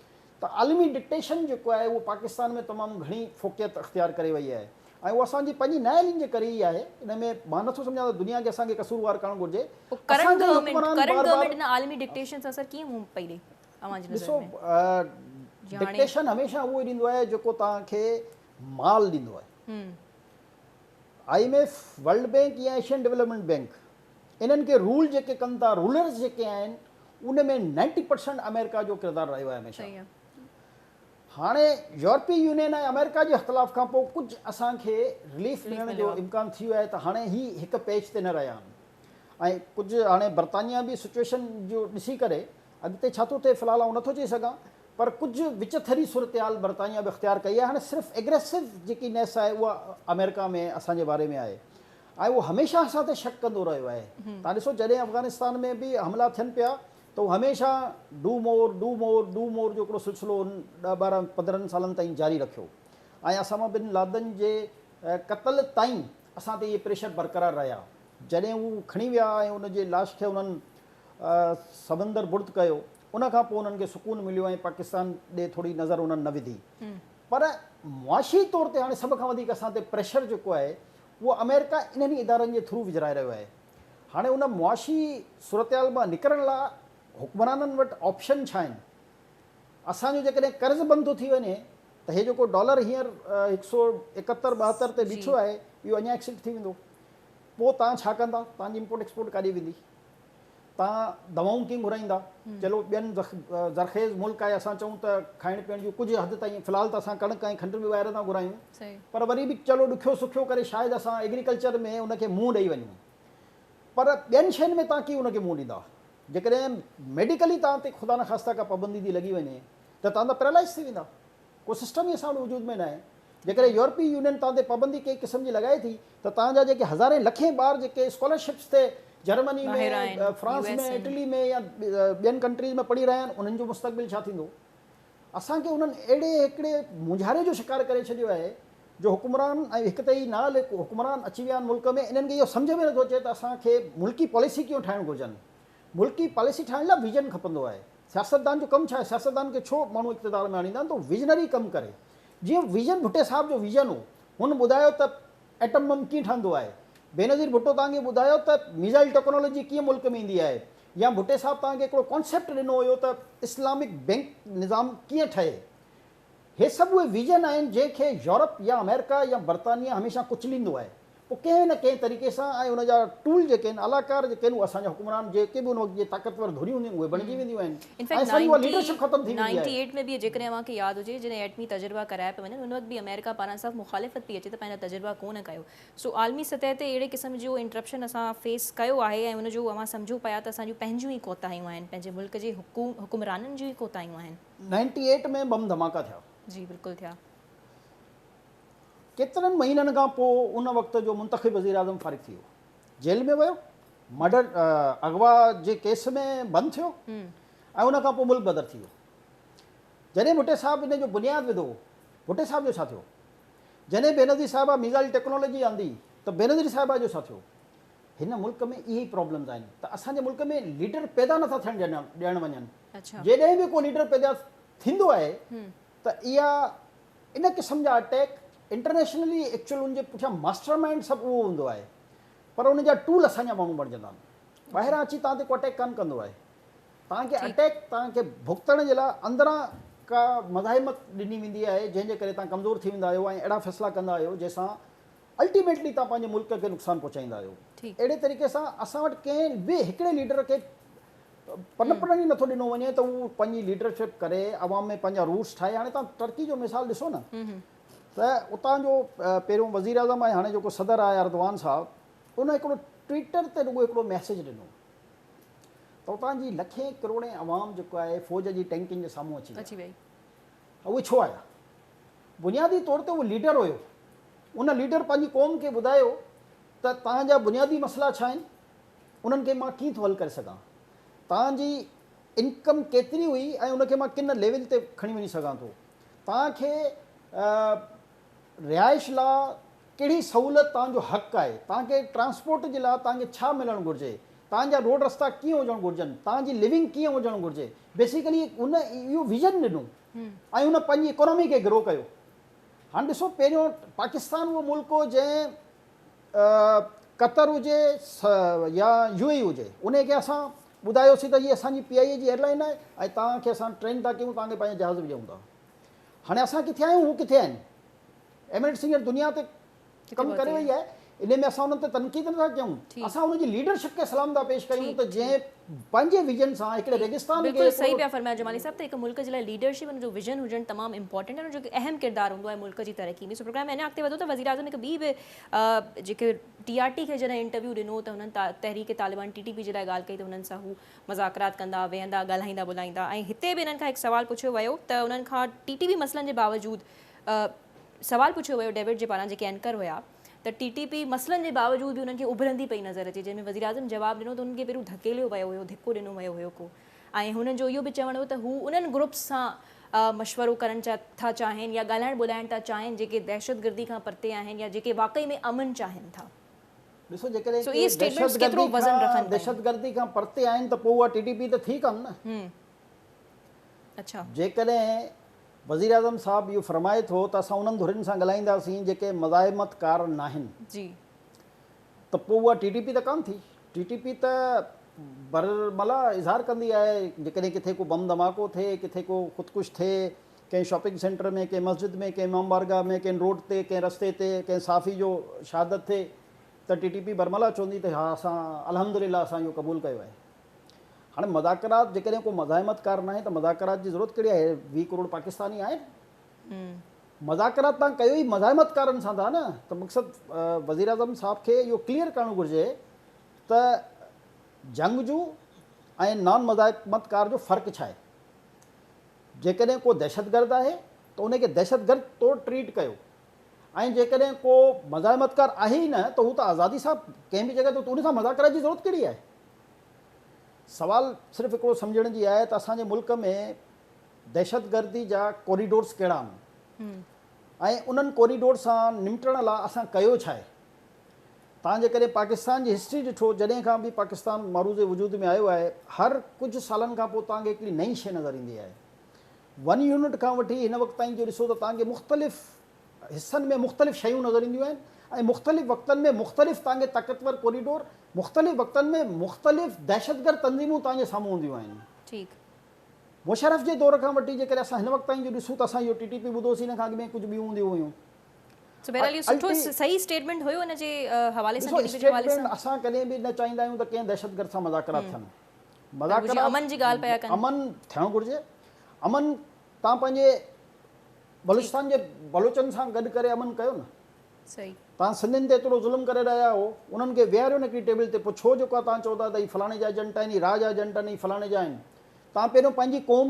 ته عالمي ڊڪٽيشن جيڪو آهي اهو پاڪستان ۾ تمام گهڻي فوقيت اختيار ڪري وئي آهي ۽ اهو اسان جي پنهنجي نااهلين جي ڪري ئي آهي ان ۾ مان نٿو سمجهان ته دنيا کي اسان کي قصوروار ڪرڻ گهرجي اسان جا حڪمران بار بار ان عالمي ڊڪٽيشن سان سر ڪيئن منهن پئي ڏئي اوهان جي نظر ۾ ڏسو ڊڪٽيشن هميشه اهو ئي ڏيندو آهي جيڪو توهان کي مال ڏيندو آهي I M F world bank يا ايشين ڊولپمينٽ بينڪ انهن کي رول جيڪي ڪن ٿا رولرز جيڪي آهن ان ۾ نائنٽي پرسنٽ آمريڪا جو ڪردار رهيو آهي هميشه هاڻي يورپي يونين ۽ آمريڪا جي اختلاف کان پوء ڪجهه اسان کي رليف ملڻ جو امڪان ٿي ويو آهي ته هاڻي هي هڪ پيج تي نه رهيا آهن ۽ ڪجهه هاڻي برطانيا به سچويشن جو ڏسي ڪري اڳتي ڇا ٿو ٿئي في الحال آئون نٿو چئي سگهان پر ڪجهه وچٿري صورتحال برطانيا به اختيار ڪئي آهي هاڻي صرف اگريسو جيڪي نيس آهي اها آمريڪا ۾ اسان جي باري ۾ آهي ۽ اهو هميشه اسان تي شڪ ڪندو رهيو آهي. توهان ڏسو جڏهن افغانستان ۾ به حملا ٿين پيا ته هو هميشه do more, do more, do more جو هڪڙو سلسلو هن ڏهه ٻارهن پندرهن سالن تائين جاري رکيو ۽ اسامه بن لادن جي قتل تائين اسان تي اهي پريشر برقرار رهيا. جڏهن هو کڻي ويا ۽ ان جي لاش کي انهن سمندر برد ڪيو ان کان پوء انهن کي سڪون مليو ۽ پاڪستان ڏي ٿوري نظر انهن نه وڌي پر معاشي طور تي هاڻي سڀ کان وڌيڪ اسان تي پريشر جيڪو آهي اهو آمريڪا انهن ئي ادارن جي ٿرو وجهرائي رهيو آهي. هاڻي ان معاشي صورتحال مان نڪرڻ لاء حڪمرانن وٽ آپشن ڇا آهن؟ اسان جو جيڪڏهن قرض بند ٿو ٿي وڃي ته هي جيڪو ڊالر هينئر هڪ سو ايڪهتر ٻاهتر تي بيٺو آهي اهو اڃا ايڪسيڊ ٿي ويندو. پوء توهان ڇا ڪندا؟ توهان جي امپورٽ ايڪسپورٽ ڪاڏي ويندي؟ توهان دوائون ڪيئن گهرائيندا؟ چلو ٻين زرخيز ملڪ آهي اسان چئون ته کائڻ پيئڻ جون ڪجهه حد تائين في الحال ته اسان ڪڻڪ ۽ کنڊ به ٻاهر ٿا گهرايون پر وري به چلو ڏکيو سکيو ڪري شايد اسان ايگريڪلچر ۾ ان کي منهن ڏئي وڃون پر ٻين شين ۾ توهان ڪيئن ان کي منهن ڏيندا؟ جيڪڏهن ميڊيڪلي توهان تي خدا نخواسته ڪا پابندي ٿي لڳي وڃي ته توهان ته پيرالائز ٿي ويندا. ڪو سسٽم ئي اسان وٽ وجود ۾ ناهي. جيڪڏهن يورپي يونين توهان تي پابندي ڪنهن قسم جي لڳائي ٿي ته توهان جا جيڪي هزارين لکين ٻار جيڪي اسڪالرشپس تي جرمني ۾، فرانس ۾، اٽلي ۾ يا ٻين ڪنٽريز ۾ پڙهي رهيا آهن انهن جو مستقبل ڇا ٿيندو؟ اسان کي انهن اهڙي هڪڙي مونجهاري جو شڪار ڪري ڇڏيو آهي جو حڪمران ۽ هڪ ته هي نااهل حڪمران اچي ويا آهن ملڪ ۾ انهن کي اهو سمجهه ۾ نٿو اچي ته اسان کي ملڪي پاليسي ڪيئن ٺاهڻ گهرجن. ملڪي پاليسي ٺاهڻ لاء ويزن کپندو آهي. سياستدان جو ڪم ڇا آهي؟ سياستدان کي ڇو ماڻهو اقتدار ۾ آڻيندا آهن ته هو ويزنري ڪم ڪري. جيئن ويزن ڀٽي صاحب جو ويزن هو. هن ٻڌايو ته ايٽم بم ڪيئن ٺهندو آهي. بينظير ڀٽو توهان کي ٻڌايو ته ميزائل ٽيڪنالاجي ڪيئن ملڪ ۾ ايندي آهي. يا ڀٽي صاحب توهان کي هڪڙو ڪانسيپٽ ڏنو هيو ته اسلامڪ بينڪ نظام ڪيئن ٺهي. هي سڀ اهي ويزن آهن جنهن کي يورپ يا آمريڪا يا برطانيه هميشه ڪچليندو آهي. پوء ڪنهن نه ڪنهن طريقي سان ۽ ان جا ٽول جيڪي آهن آلا ڪار جيڪي آهن اهي اسان جا حڪمران جيڪي به ان وقت جي طاقتور ڌريون هونديون آهن اهي بڻجي وينديون آهن ۽ اسان جي اها ليڊرشپ ختم ٿي ويندي آهي. نائنٽي ايٽ ۾ به جيڪڏهن اوهان کي ياد هجي جڏهن ايٽمي تجربا ڪرايا پيا وڃن ان وقت به آمريڪا پاران سخت مخالفت پئي اچي ته پنهنجا تجربا ڪو نه ڪيو سو عالمي سطح تي اهڙي قسم جو انٽرپشن اسان فيس ڪيو آهي ۽ ان جو اوهان سمجهو پيا ته اسان جون پنهنجون ئي ڪوتاهيون آهن پنهنجي ملڪ جي حڪمرانن جون ئي ڪوتاهيون آهن. نائنٽي ايٽ ۾ بم ڌماڪا ٿيا. جي بلڪل ٿيا. ڪيترن مهينن کان پوء ان وقت جو منتخب وزيراعظم فارغ ٿي ويو، جيل ۾ ويو، مرڊر اغوا جي ڪيس ۾ بند ٿيو ۽ ان کان پوء ملڪ بدر ٿي ويو. جڏهن ڀٽي صاحب ان جو بنياد وڌو، ڀٽي صاحب جو ڇا ٿيو؟ جڏهن بينظير صاحبه ميزائل ٽيڪنالاجي آندي ته بينظير صاحبه جو ڇا ٿيو؟ هن ملڪ ۾ اهي ئي پرابلمز آهن ته اسان جي ملڪ ۾ ليڊر پيدا نٿا ٿيڻ ڏيڻ وڃن. جڏهن به ڪو ليڊر پيدا ٿيندو آهي ته اها ان قسم جا اٽيڪ انٽرنيشنلي ايڪچوئل ان جي پٺيان ماسٽر مائنڊ سڀ اهو هوندو آهي پر ان جا ٽول اسان جا ماڻهو بڻجندا آهن. ٻاهران اچي توهان تي ڪو اٽيڪ ڪانه ڪندو آهي. توهان کي اٽيڪ توهان کي ڀڳتڻ جي لاء اندران ڪا مزاحمت ڏني ويندي آهي جنهن جي ڪري توهان ڪمزور ٿي ويندا آهيو ۽ اهڙا فيصلا ڪندا آهيو جنهن سان الٽيميٽلي توهان پنهنجي ملڪ کي نقصان پهچائيندا آهيو. اهڙي طريقي سان اسان وٽ ڪنهن به هڪڙي ليڊر کي پنپڻ ئي نٿو ڏنو وڃي ته هو پنهنجي ليڊرشپ ڪري عوام ۾ پنهنجا روٽس ٺاهي. هاڻي توهان ٽرڪي جو مثال ڏسو نه ته اتان جو پهريون وزيراعظم ۽ هاڻي جيڪو صدر آهي اردوان صاحب ان هڪڙو ٽوئيٽر تي رڳو هڪڙو ميسيج ڏنو ته اتان جي لکين ڪروڙين عوام جيڪو آهي فوج جي ٽينڪن جي سامهون اچي ويا. اهي ڇو آيا؟ بنيادي طور تي اهو ليڊر هيو. ان ليڊر پنهنجي قوم کي ٻڌايو ته توهان جا بنيادي مسئلا ڇا آهن، انهن کي مان ڪيئن ٿو حل ڪري سگهان، توهان جي انڪم ڪيتري هئي ۽ ان کي مان ڪن ليول تي کڻي وڃي سگهان ٿو، توهان کي رهائش لا ڪهڙي سهولت توهان جو حق آهي، توهان کي ٽرانسپورٽ جي لا توهان کي ڇا ملڻ گهرجي، توهان جا روڊ رستا ڪيئن هجڻ گهرجن، توهان جي لونگ ڪيئن هجڻ گهرجي، بيسيڪلي هن اهو ويزن ڏنو ۽ هن پنهنجي اڪانومي کي گرو ڪيو. هاڻ ڏسو پهريون پاڪستان اهو ملڪ هو جنهن قطر هجي يا يو اي هجي انهي کي اسان ٻڌايوسين ته هي اسان جي پي آء اي جي ايئر لائن آهي ۽ توهان کي اسان ٽرين ٿا ڪيون توهان کي پنهنجا جهاز به ڏيون ٿا. هاڻي اسان ڪٿي آهيون هو ڪٿي آهن. ايمريٽس هينئر دنيا تي ڪم ڪري وئي آهي انهي ۾ اسان انهن تي تنقيد نٿا ڪيون اسان انهن جي ليڊرشپ کي سلام ٿا پيش ڪريون ته جنهن پنهنجي ويزن سان هڪڙي ريگستان کي بلڪل صحيح پيا فرمايو جمالي صاحب ته هڪ ملڪ جي لاء ليڊرشپ ان جو ويزن هجڻ تمام امپورٽنٽ آهي ان جو هڪ اهم ڪردار هوندو آهي ملڪ جي ترقي ۾ سو پروگرام ۾ اڃا اڳتي وڌو ته وزيراعظم هڪ ٻي به جيڪي ٽي آر ٽي کي جڏهن انٽرويو ڏنو ته هنن تحريڪ طالبان ٽي ٽي پي جي لاء ڳالهه ڪئي ته هنن سان هو مذاڪرات ڪندا ويهندا ڳالهائيندا ٻولهائيندا ۽ هتي به انهن کان هڪ سوال پڇيو ويو ته انهن کان ٽي ٽي پي مسئلن جي باوجود سوال پڇيو ويو ڊيوڊ جي پاران جيڪي اينڪر هيا ته ٽي ٽي پي مسئلن جي باوجود به انهن کي اڀرندي پئي نظر اچي جنهن ۾ وزيراعظم جواب ڏنو ته انهن کي پهريون ڌڪيليو ويو هيو ڌڪو ڏنو ويو هيو ڪو ۽ هنن جو اهو به چوڻ هو ته هو انهن گروپس سان مشورو ڪرڻ ٿا چاهين يا ڳالهائڻ ٻولهائڻ ٿا چاهين جيڪي دهشتگردي کان پرتي آهن يا جيڪي واقعي ۾ امن چاهين ٿا. ڏسو جيڪڏهن ڪي دهشتگردي کان پرتي آهن ته پوء اها ٽي ٽي پي ته ٿي ڪانه نه. جيڪڏهن وزيراعظم صاحب اهو فرمائي ٿو ته اسان انهن ڌرين سان ڳالهائينداسين جيڪي مزاحمت ڪار ناهن. ته پوء اها ٽي ٽي پي ته ڪانه ٿي. ٽي ٽي پي ته برملا اظهار ڪندي آهي، جيڪڏهن ڪٿي ڪو بم ڌماڪو ٿئي، ڪٿي ڪو خودڪش ٿئي، ڪنهن شاپنگ سينٽر ۾، ڪنهن مسجد ۾، ڪنهن امام بارگاهه ۾، ڪنهن روڊ تي، ڪنهن رستي تي، ڪنهن صحافي جو شهادت ٿئي ته ٽي ٽي پي برملا چوندي ته ها اسان الحمدلله اسان اهو قبول ڪيو آهي. هاڻي مذاڪرات جيڪڏهن ڪو مزاحمتڪار ناهي ته مذاڪرات جي ضرورت ڪهڙي آهي؟ 20 ڪروڙ پاڪستاني آهن. مذاڪرات توهان ڪيو ئي مزاحمتڪارن سان ٿا نه ته مقصد وزيراعظم صاحب کي اهو ڪليئر ڪرڻ گهرجي ته جنگجو ۽ نان مزاحمتڪار جو فرق ڇا آهي؟ جيڪڏهن ڪو دهشتگرد آهي ته ان کي دهشتگرد طور ٽريٽ ڪيو ۽ جيڪڏهن ڪو مزاحمتڪار آهي ئي نه ته هو ته آزادي سان ڪنهن به جڳهه تي ان سان مذاڪرات جي ضرورت ڪهڙي آهي؟ سوال صرف هڪڙو سمجهڻ جي آهي ته اسان جي ملڪ ۾ دهشتگردي جا ڪوريڊورس ڪهڙا آهن ۽ انهن ڪوريڊور سان نمٽڻ لاء اسان ڪيو ڇا آهي؟ توهان جيڪڏهن پاڪستان جي هسٽري ڏٺو جڏهن کان به پاڪستان معروض وجود ۾ آيو آهي هر ڪجهه سالن کان پوء توهان کي هڪڙي نئين شيء نظر ايندي آهي. ون يونٽ کان وٺي هن وقت تائين جو ڏسو ته توهان کي مختلف حصن ۾ مختلف شيون نظر اينديون آهن ۽ مختلف وقتن ۾ مختلف توهان کي طاقتور ڪوريڊور مختلف وقتن ۾ مختلف دهشتگرد تنظيمون توهان جي سامهون هونديون آهن. ٺيڪ. مشرف جي دور کان وٺي جيڪڏهن اسان هن وقت تائين جو ڏسون ته اسان اهو ٽي ٽي پي ٻڌو سين ان کان اڳ ۾ ڪجهه ٻيون هونديون هيون. سو بهرحال اهو سٺو صحيح اسٽيٽمينٽ هيو ان جي حوالي سان ٽي ٽي پي جي حوالي سان. اسٽيٽمينٽ اسان ڪڏهن به نه چاهيندا آهيون ته ڪنهن دهشتگرد سان مذاڪرات ٿين. مذاڪرات امن جي ڳالهه پيا ڪن. امن ٿيڻ گهرجي. امن توهان پنهنجي بلوچستان جي بلوچن سان گڏ ڪري امن ڪيو نه. صحيح. توهان سنڌين تي ايترو ظلم ڪري رهيا آهيو انهن کي ويهاريو نه هڪڙي ٽيبل تي پوء ڇو جيڪو آهي توهان چئو ٿا ته هي فلاڻي جا ايجنٽ آهن هي را جا ايجنٽ آهن هي فلاڻي جا آهن. توهان پهريون پنهنجي قوم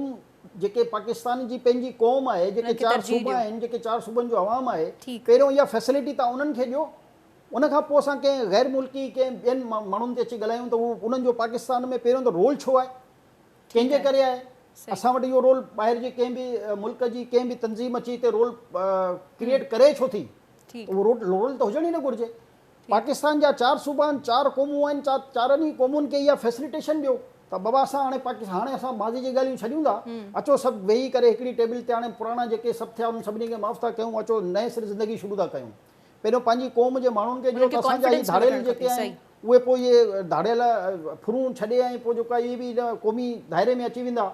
جيڪي پاڪستان جي پنهنجي قوم آهي جيڪي چار صوبا آهن جيڪي چار صوبن جو عوام آهي پهريون اها فيسلٽي توهان انهن کي ڏيو ان کان پوء اسان ڪنهن غير ملڪي ڪنهن ٻين ماڻهن تي اچي ڳالهايون ته هو انهن جو پاڪستان ۾ پهريون ته رول ڇو آهي ڪنهن جي ڪري آهي اسان وٽ اهو رول ٻاهر جي ڪنهن به ملڪ جي ڪنهن به تنظيم اچي هتي رول ڪريئيٽ ڪري ڇو ٿي اهو رول ته هجڻ ئي نه گهرجي پاڪستان جا چار صوبا آهن، چار قومون آهن، چارن ئي قومن کي اها فيسليٽيشن ڏيو ته بابا اسان هاڻي پاڪستان هاڻي اسان ماضي جي ڳالهيون ڇڏيون ٿا، اچو سڀ ويهي ڪري هڪڙي ٽيبل تي هاڻي پراڻا جيڪي سڀ ٿيا انهن سڀني کي معاف ٿا ڪيون اچو نئين سر زندگي شروع ٿا ڪيون. پهريون پنهنجي قوم جي ماڻهن کي ڏيو ته اسان جا هي ڌاڙيل جيڪي آهن اهي پوء اهي ڌاڙيل ڦرون ڇڏي ۽ پوء جيڪو آهي اهي به ان قومي دائري ۾ اچي ويندا.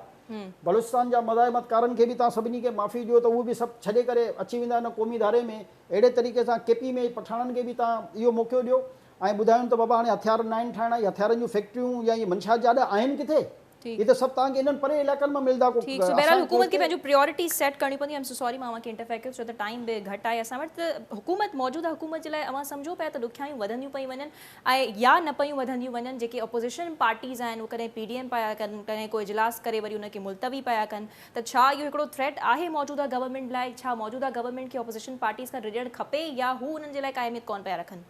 بلوچستان جا مزاحمتڪارن کي به توهان سڀني کي معافي ڏيو ته اهي به سڀ ڇڏي ڪري اچي ويندا ان قومي ڌاري ۾. اهڙي طريقي سان ڪي پي ۾ پٺاڻن کي به توهان اهو موقعو ڏيو ۽ ٻڌايون ته بابا هاڻي هٿيار ناهن ٺاهڻا، اهي هٿيارن جون فيڪٽريون يا اهي منشيات جا اڏا آهن ڪٿي؟ اهي ته سڀ توهان کي انهن پري علائقن مان ملندا ڪو ٺيڪ سو بهرحال حڪومت کي پنهنجون پريورٽيز سيٽ ڪرڻيون پونديون ايم سو سوري مان اوهان کي انٽرفيئر ڪيو ڇو ته ٽائيم به گهٽ آهي اسان وٽ ته حڪومت موجوده حڪومت جي لاء اوهان سمجهو پيا ته ڏکيائيون وڌنديون پيون وڃن ۽ يا نه پيون وڌنديون وڃن جيڪي اپوزيشن پارٽيز آهن اهي ڪڏهن پي ڊي ايم پيا ڪن ڪڏهن ڪو اجلاس ڪري وري ان کي ملتوي پيا ڪن ته ڇا اهو هڪڙو ٿريٽ آهي موجوده گورنمينٽ لاء؟ ڇا موجوده گورنمينٽ کي اپوزيشن پارٽيز کان ڊڄڻ کپي يا هو انهن جي لاء ڪا اهميت ڪونه پيا رکن؟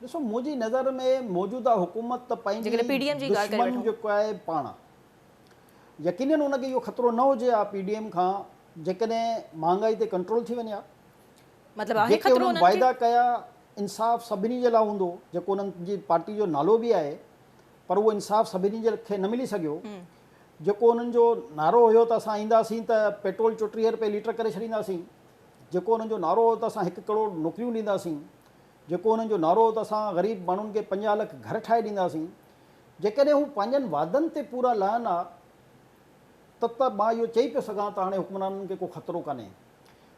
ڏسو منهنجي نظر ۾ موجوده حڪومت ته پنهنجي دشمن جيڪو آهي پاڻ آ. يقينن ان کي اهو خطرو نه هجي ها پي ڊي ايم کان جيڪڏهن مهانگائي تي ڪنٽرول ٿي وڃي ها. مطلب آهي جيڪي خطرو انهن انهن کي؟ واعدا ڪيا انصاف سڀني جي لاء هوندو جيڪو انهن جي پارٽي جو نالو به آهي پر اهو انصاف سڀني جي کي نه ملي سگهيو. جيڪو انهن جو نعرو هيو ته اسان اينداسين ته پيٽرول 34 رپئي ليٽر ڪري ڇڏينداسين، جيڪو انهن جو نعرو هو ته اسان هڪ ڪروڙ نوڪريون ڏينداسين، جيڪو انهن جو نعرو هو ته اسان غريب ماڻهن کي 50 لک گهر ٺاهي ڏينداسين، جيڪڏهن هو پنهنجن وعدن تي پورا لهن ها ته ته مان اهو چئي پيو سگهان ته هاڻي حڪمرانن کي ڪو خطرو ڪانهي.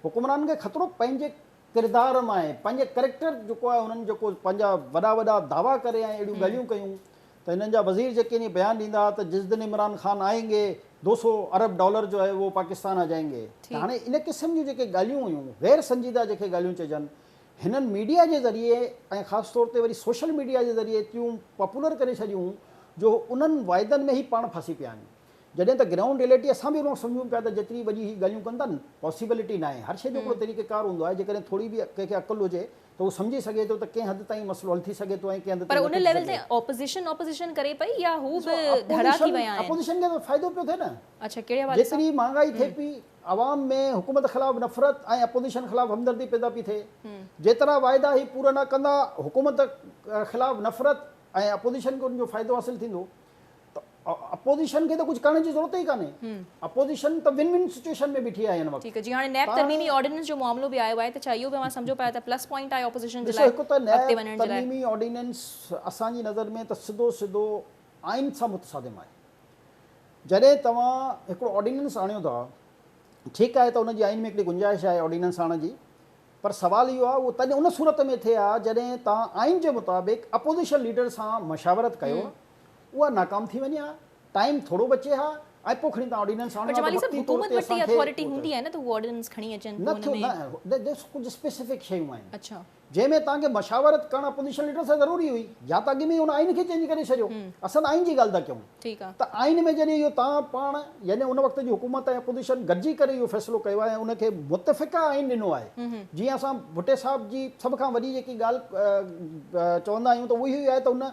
حڪمرانن کي خطرو پنهنجي ڪردار مان آهي، پنهنجي ڪريڪٽر جيڪو آهي انهن جيڪو پنهنجا وڏا وڏا دعويٰ ڪري ۽ اهڙيون ڳالهيون ڪيون ته هنن جا وزير جيڪي ني بيان ڏيندا ها ته جس دن عمران خان آئين گي دو سو ارب ڊالر جو هي وو پاڪستان آ جائين گي ته هاڻي ان قسم جون جيڪي ڳالهيون هيون غير سنجيده جيڪي ڳالهيون چئجن هنن ميڊيا جي ذريعي ۽ خاص طور تي وري سوشل ميڊيا جي ذريعي ايتريون پاپولر ڪري ڇڏيون جو انهن واعدن ۾ هي پاڻ ڦاسي پيا آهن جڏهن ته گرائونڊ ريلٽي اسان به ان وقت سمجهون پيا ته جيتري وڏي هي ڳالهيون ڪن ٿا پاسيبلٽي ناهي هر شيء جو هڪڙو طريقه ڪار هوندو آهي جيڪڏهن ٿوري به ڪنهن کي عقل هجي ته هو سمجهي سگهي ٿو ته ڪنهن حد تائين مسئلو حل ٿي سگهي ٿو ۽ ڪنهن حد پر تائين ان نه ٿو ٿي ليول سگهي. تي اپوزيشن اپوزيشن ڪري پئي يا هو ڏسو به ڌڙا ٿي اپوزيشن ويا آهن؟ اپوزيشن کي ته فائدو پيو ٿئي نه. اڇا ڪهڙي حوالي سان؟ جيتري مهانگائي ٿئي پئي عوام ۾ حڪومت خلاف نفرت ۽ اپوزيشن خلاف همدردي پيدا پئي ٿئي. جيترا واعدا هي پورا نه ڪندا حڪومت خلاف نفرت ۽ اپوزيشن کي ان جو فائدو حاصل ٿيندو. ته اپوزيشن کي ته ڪجهه ڪرڻ جي ضرورت ئي ڪانهي. اپوزيشن ته ون ون سچوئيشن ۾ بيٺي آهي هن وقت. ٺيڪ آهي جي هاڻي نيب ترميمي آرڊيننس جو معاملو به آيو آهي ته ڇا اهو به اوهان سمجهو پيا ته پلس پوائنٽ آهي اپوزيشن جي ڏسو لاء هڪ ته اڳتي نيب وڃڻ جي لاء. ترميمي آرڊيننس اسان جي نظر ۾ ته سڌو سڌو آئين سان متصادم آهي. جڏهن توهان هڪڙو آرڊيننس آڻيو ٿا ٺيڪ آهي ته ان جي آئين ۾ هڪڙي گنجائش آهي آرڊيننس آڻڻ جي پر سوال اهو آهي اهو تڏهن ان صورت ۾ ٿئي ها جڏهن توهان آئين جي مطابق اپوزيشن ليڊر سان مشاورت ڪيو ها. اها ناڪام ٿي وڃي ها، ٽائيم ٿورو بچي ها ۽ پوء کڻي توهان آرڊيننس پر آڻيو ها ته جمالي صاحب وقتي طور حڪومت تي وٽ اسان اها کي اٿارٽي هوندي آهي نه ته هو آرڊيننس کڻي اچن نه پوء ان ٿيو ۾ نه ڏس ڪجهه اسپيسفڪ شيون آهن اڇا. جنهن ۾ توهان کي مشاورت ڪرڻ اپوزيشن ليڊر سان ضروري هئي يا ته اڳ ۾ ئي ان آئين کي چينج ڪري ڇڏيو اسان ته آئين جي ڳالهه ٿا ڪيون ٺيڪ آ. ته آئين ۾ جڏهن اهو توهان پاڻ يعني ان وقت جي حڪومت ۽ اپوزيشن گڏجي ڪري اهو فيصلو ڪيو آهي ۽ ان کي متفقه آئين ڏنو آهي جيئن اسان ڀٽي صاحب جي سڀ کان وڏي جيڪي ڳالهه چوندا آهيون ته اها اهو ئي آهي ته ان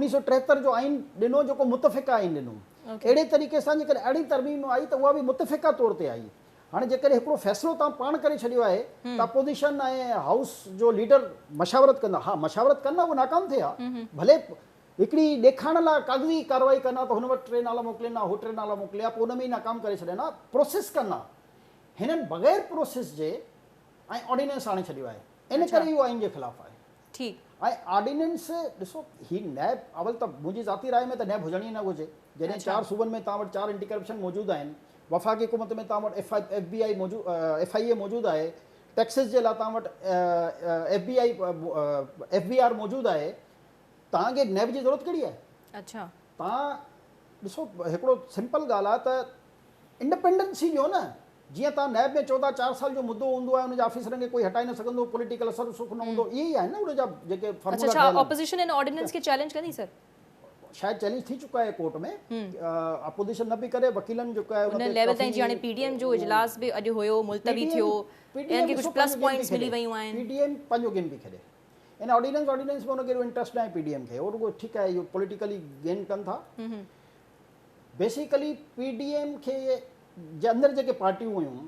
1973 جو آئين ڏنو جيڪو متفقه آئين ڏنو. اهڙي طريقي سان جيڪڏهن اهڙي ترميم آئي ته اها به متفقه طور تي آئي. هاڻي جيڪڏهن هڪڙو فيصلو توهان پاڻ ڪري ڇڏيو آهي ته اپوزيشن ۽ هائوس جو ليڊر مشاورت ڪندا، ها مشاورت ڪن ها اهو ناڪام ٿئي ها، ڀلي هڪڙي ڏيکارڻ لاء ڪاغذي ڪارروائي ڪن ها ته هن وٽ ٽي نالا موڪلين ها هو ٽي نالا موڪلي ها پوء ان ۾ ئي ناڪام ڪري ڇڏين ها، پروسيس ڪن ها. هنن بغير پروسيس جي ۽ آرڊيننس آڻي ڇڏيو آهي ان ڪري اهو آئين جي خلاف آهي. ٺيڪ. ۽ آرڊيننس ڏسو هي نيب اول ته منهنجي ذاتي راء ۾ ته نيب هجڻ ئي نه گهرجي جڏهن چار صوبن ۾ توهان وٽ چار اينٽي ڪرپشن موجود آهن وفاقي حڪومت ۾ توهان وٽ ايف ايف بي آئي موجود ايف I اي موجود آهي ٽيڪسز جي لاء توهان وٽ F B I F B R موجود آهي توهان کي نيب جي ضرورت ڪهڙي آهي؟ اڇا. توهان ڏسو هڪڙو سمپل ڳالهه آهي ته انڊپينڊنسي ڏيو نه جيئن توهان نيب ۾ چئو ٿا چار سال جو مدو هوندو آهي ان جا آفيسرن کي ڪوئي هٽائي نه سگهندو پوليٽيڪل اثر رسوخ نه هوندو اهي ئي آهن نه ان جا جيڪي فارمولا اڇا ڇا اپوزيشن ان آرڊيننس کي چئلينج ڪندي سر؟ شايد چئلينج ٿي چڪو آهي ڪورٽ ۾ اپوزيشن نه پئي ڪري وڪيلن جيڪو آهي ان ليول تائين جي هاڻي پي ڊي ايم جو اجلاس به اڄ هيو ملتوي ٿيو انهن کي ڪجهه پلس پوائنٽس ملي ويون آهن. پي ڊي ايم پنهنجو گيم پئي کيڏي ان آرڊيننس آرڊيننس ۾ ان کي ايڏو انٽرسٽ ناهي پي ڊي ايم کي هو رڳو ٺيڪ آهي اهو پوليٽيڪلي گين ڪن ٿا بيسيڪلي پي ڊي ايم کي جي اندر جيڪي پارٽيون هيون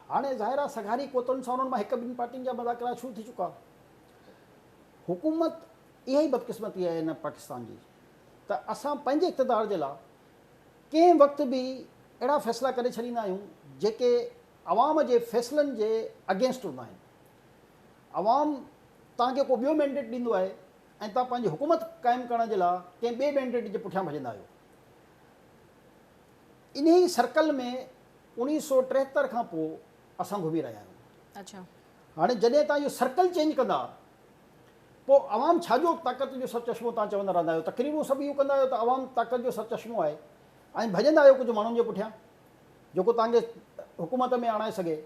هاڻي ظاهر آهي سگهاري قوتن سان انهن مان هڪ ٻن پارٽين جا مذاڪرا شروع ٿي چڪا. حڪومت اها ئي بدقسمتي آهي هن پاڪستان جي ته اسان پنهنجي اقتدار جي لاء ڪنهن وقت به اهڙا فيصلا ڪري ڇڏيندا آهيون جيڪي عوام جي فيصلن جي اگينسٽ هوندا آهن. عوام توهان کي ڪو ٻيو مينڊيٽ ڏيندو آهي ۽ توهان پنهنجي حڪومت قائم ڪرڻ جي لاء ڪنهن ٻئي مينڊيٽ جي پٺيان ڀڄندا آهيو. انهي سرڪل ۾ 1973 کان پوء اسان گهمي رهيا آهيون. اڇا. هاڻي جڏهن توهان اهو سرڪل چينج ڪندا پوء عوام ڇا جو طاقت جو سرچشمو توهان چوندا رهندا آهيو تقريرون سڀ اهو ڪندا آهيو ته عوام طاقت جو سرچشمو آهي ۽ ڀڄندا آهيو ڪجهه ماڻهن جي پٺيان جيڪو توهان کي حڪومت ۾ آڻائي سگهي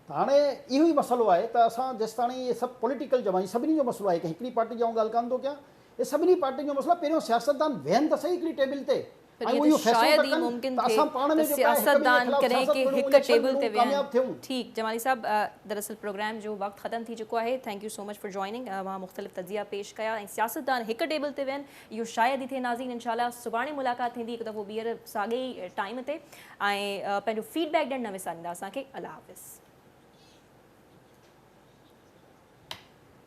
ته هاڻي اهو ئي مسئلو آهي ته اسان جيستاڻي اهي سڀ پوليٽيڪل جماعت سڀني جو مسئلو آهي ڪنهن هڪڙي پارٽي جي آئون ڳالهه ڪانه ٿو ڪيان اهي سڀني پارٽين جو مسئلو آهي پهريون سياستدان ويهن ته سهي هڪڙي ٽيبل تي پر ائين ته شايد ئي ممڪن ٿئي ته سياستدان ڪڏهن ڪي هڪ ٽيبل تي ويهن. ٺيڪ جمالي صاحب دراصل پروگرام جو وقت ختم ٿي چڪو آهي thank you so much for joining اوهان مختلف تجزيا پيش ڪيا ۽ سياستدان هڪ ٽيبل تي ويهن اهو شايد ئي ٿئي ناظرين انشاء الله سڀاڻي ملاقات ٿيندي هڪ دفعو ٻيهر ساڳئي ئي ٽائيم تي ۽ پنهنجو فيڊ بيڪ ڏيڻ نه وساريندا اسان کي الله حافظ.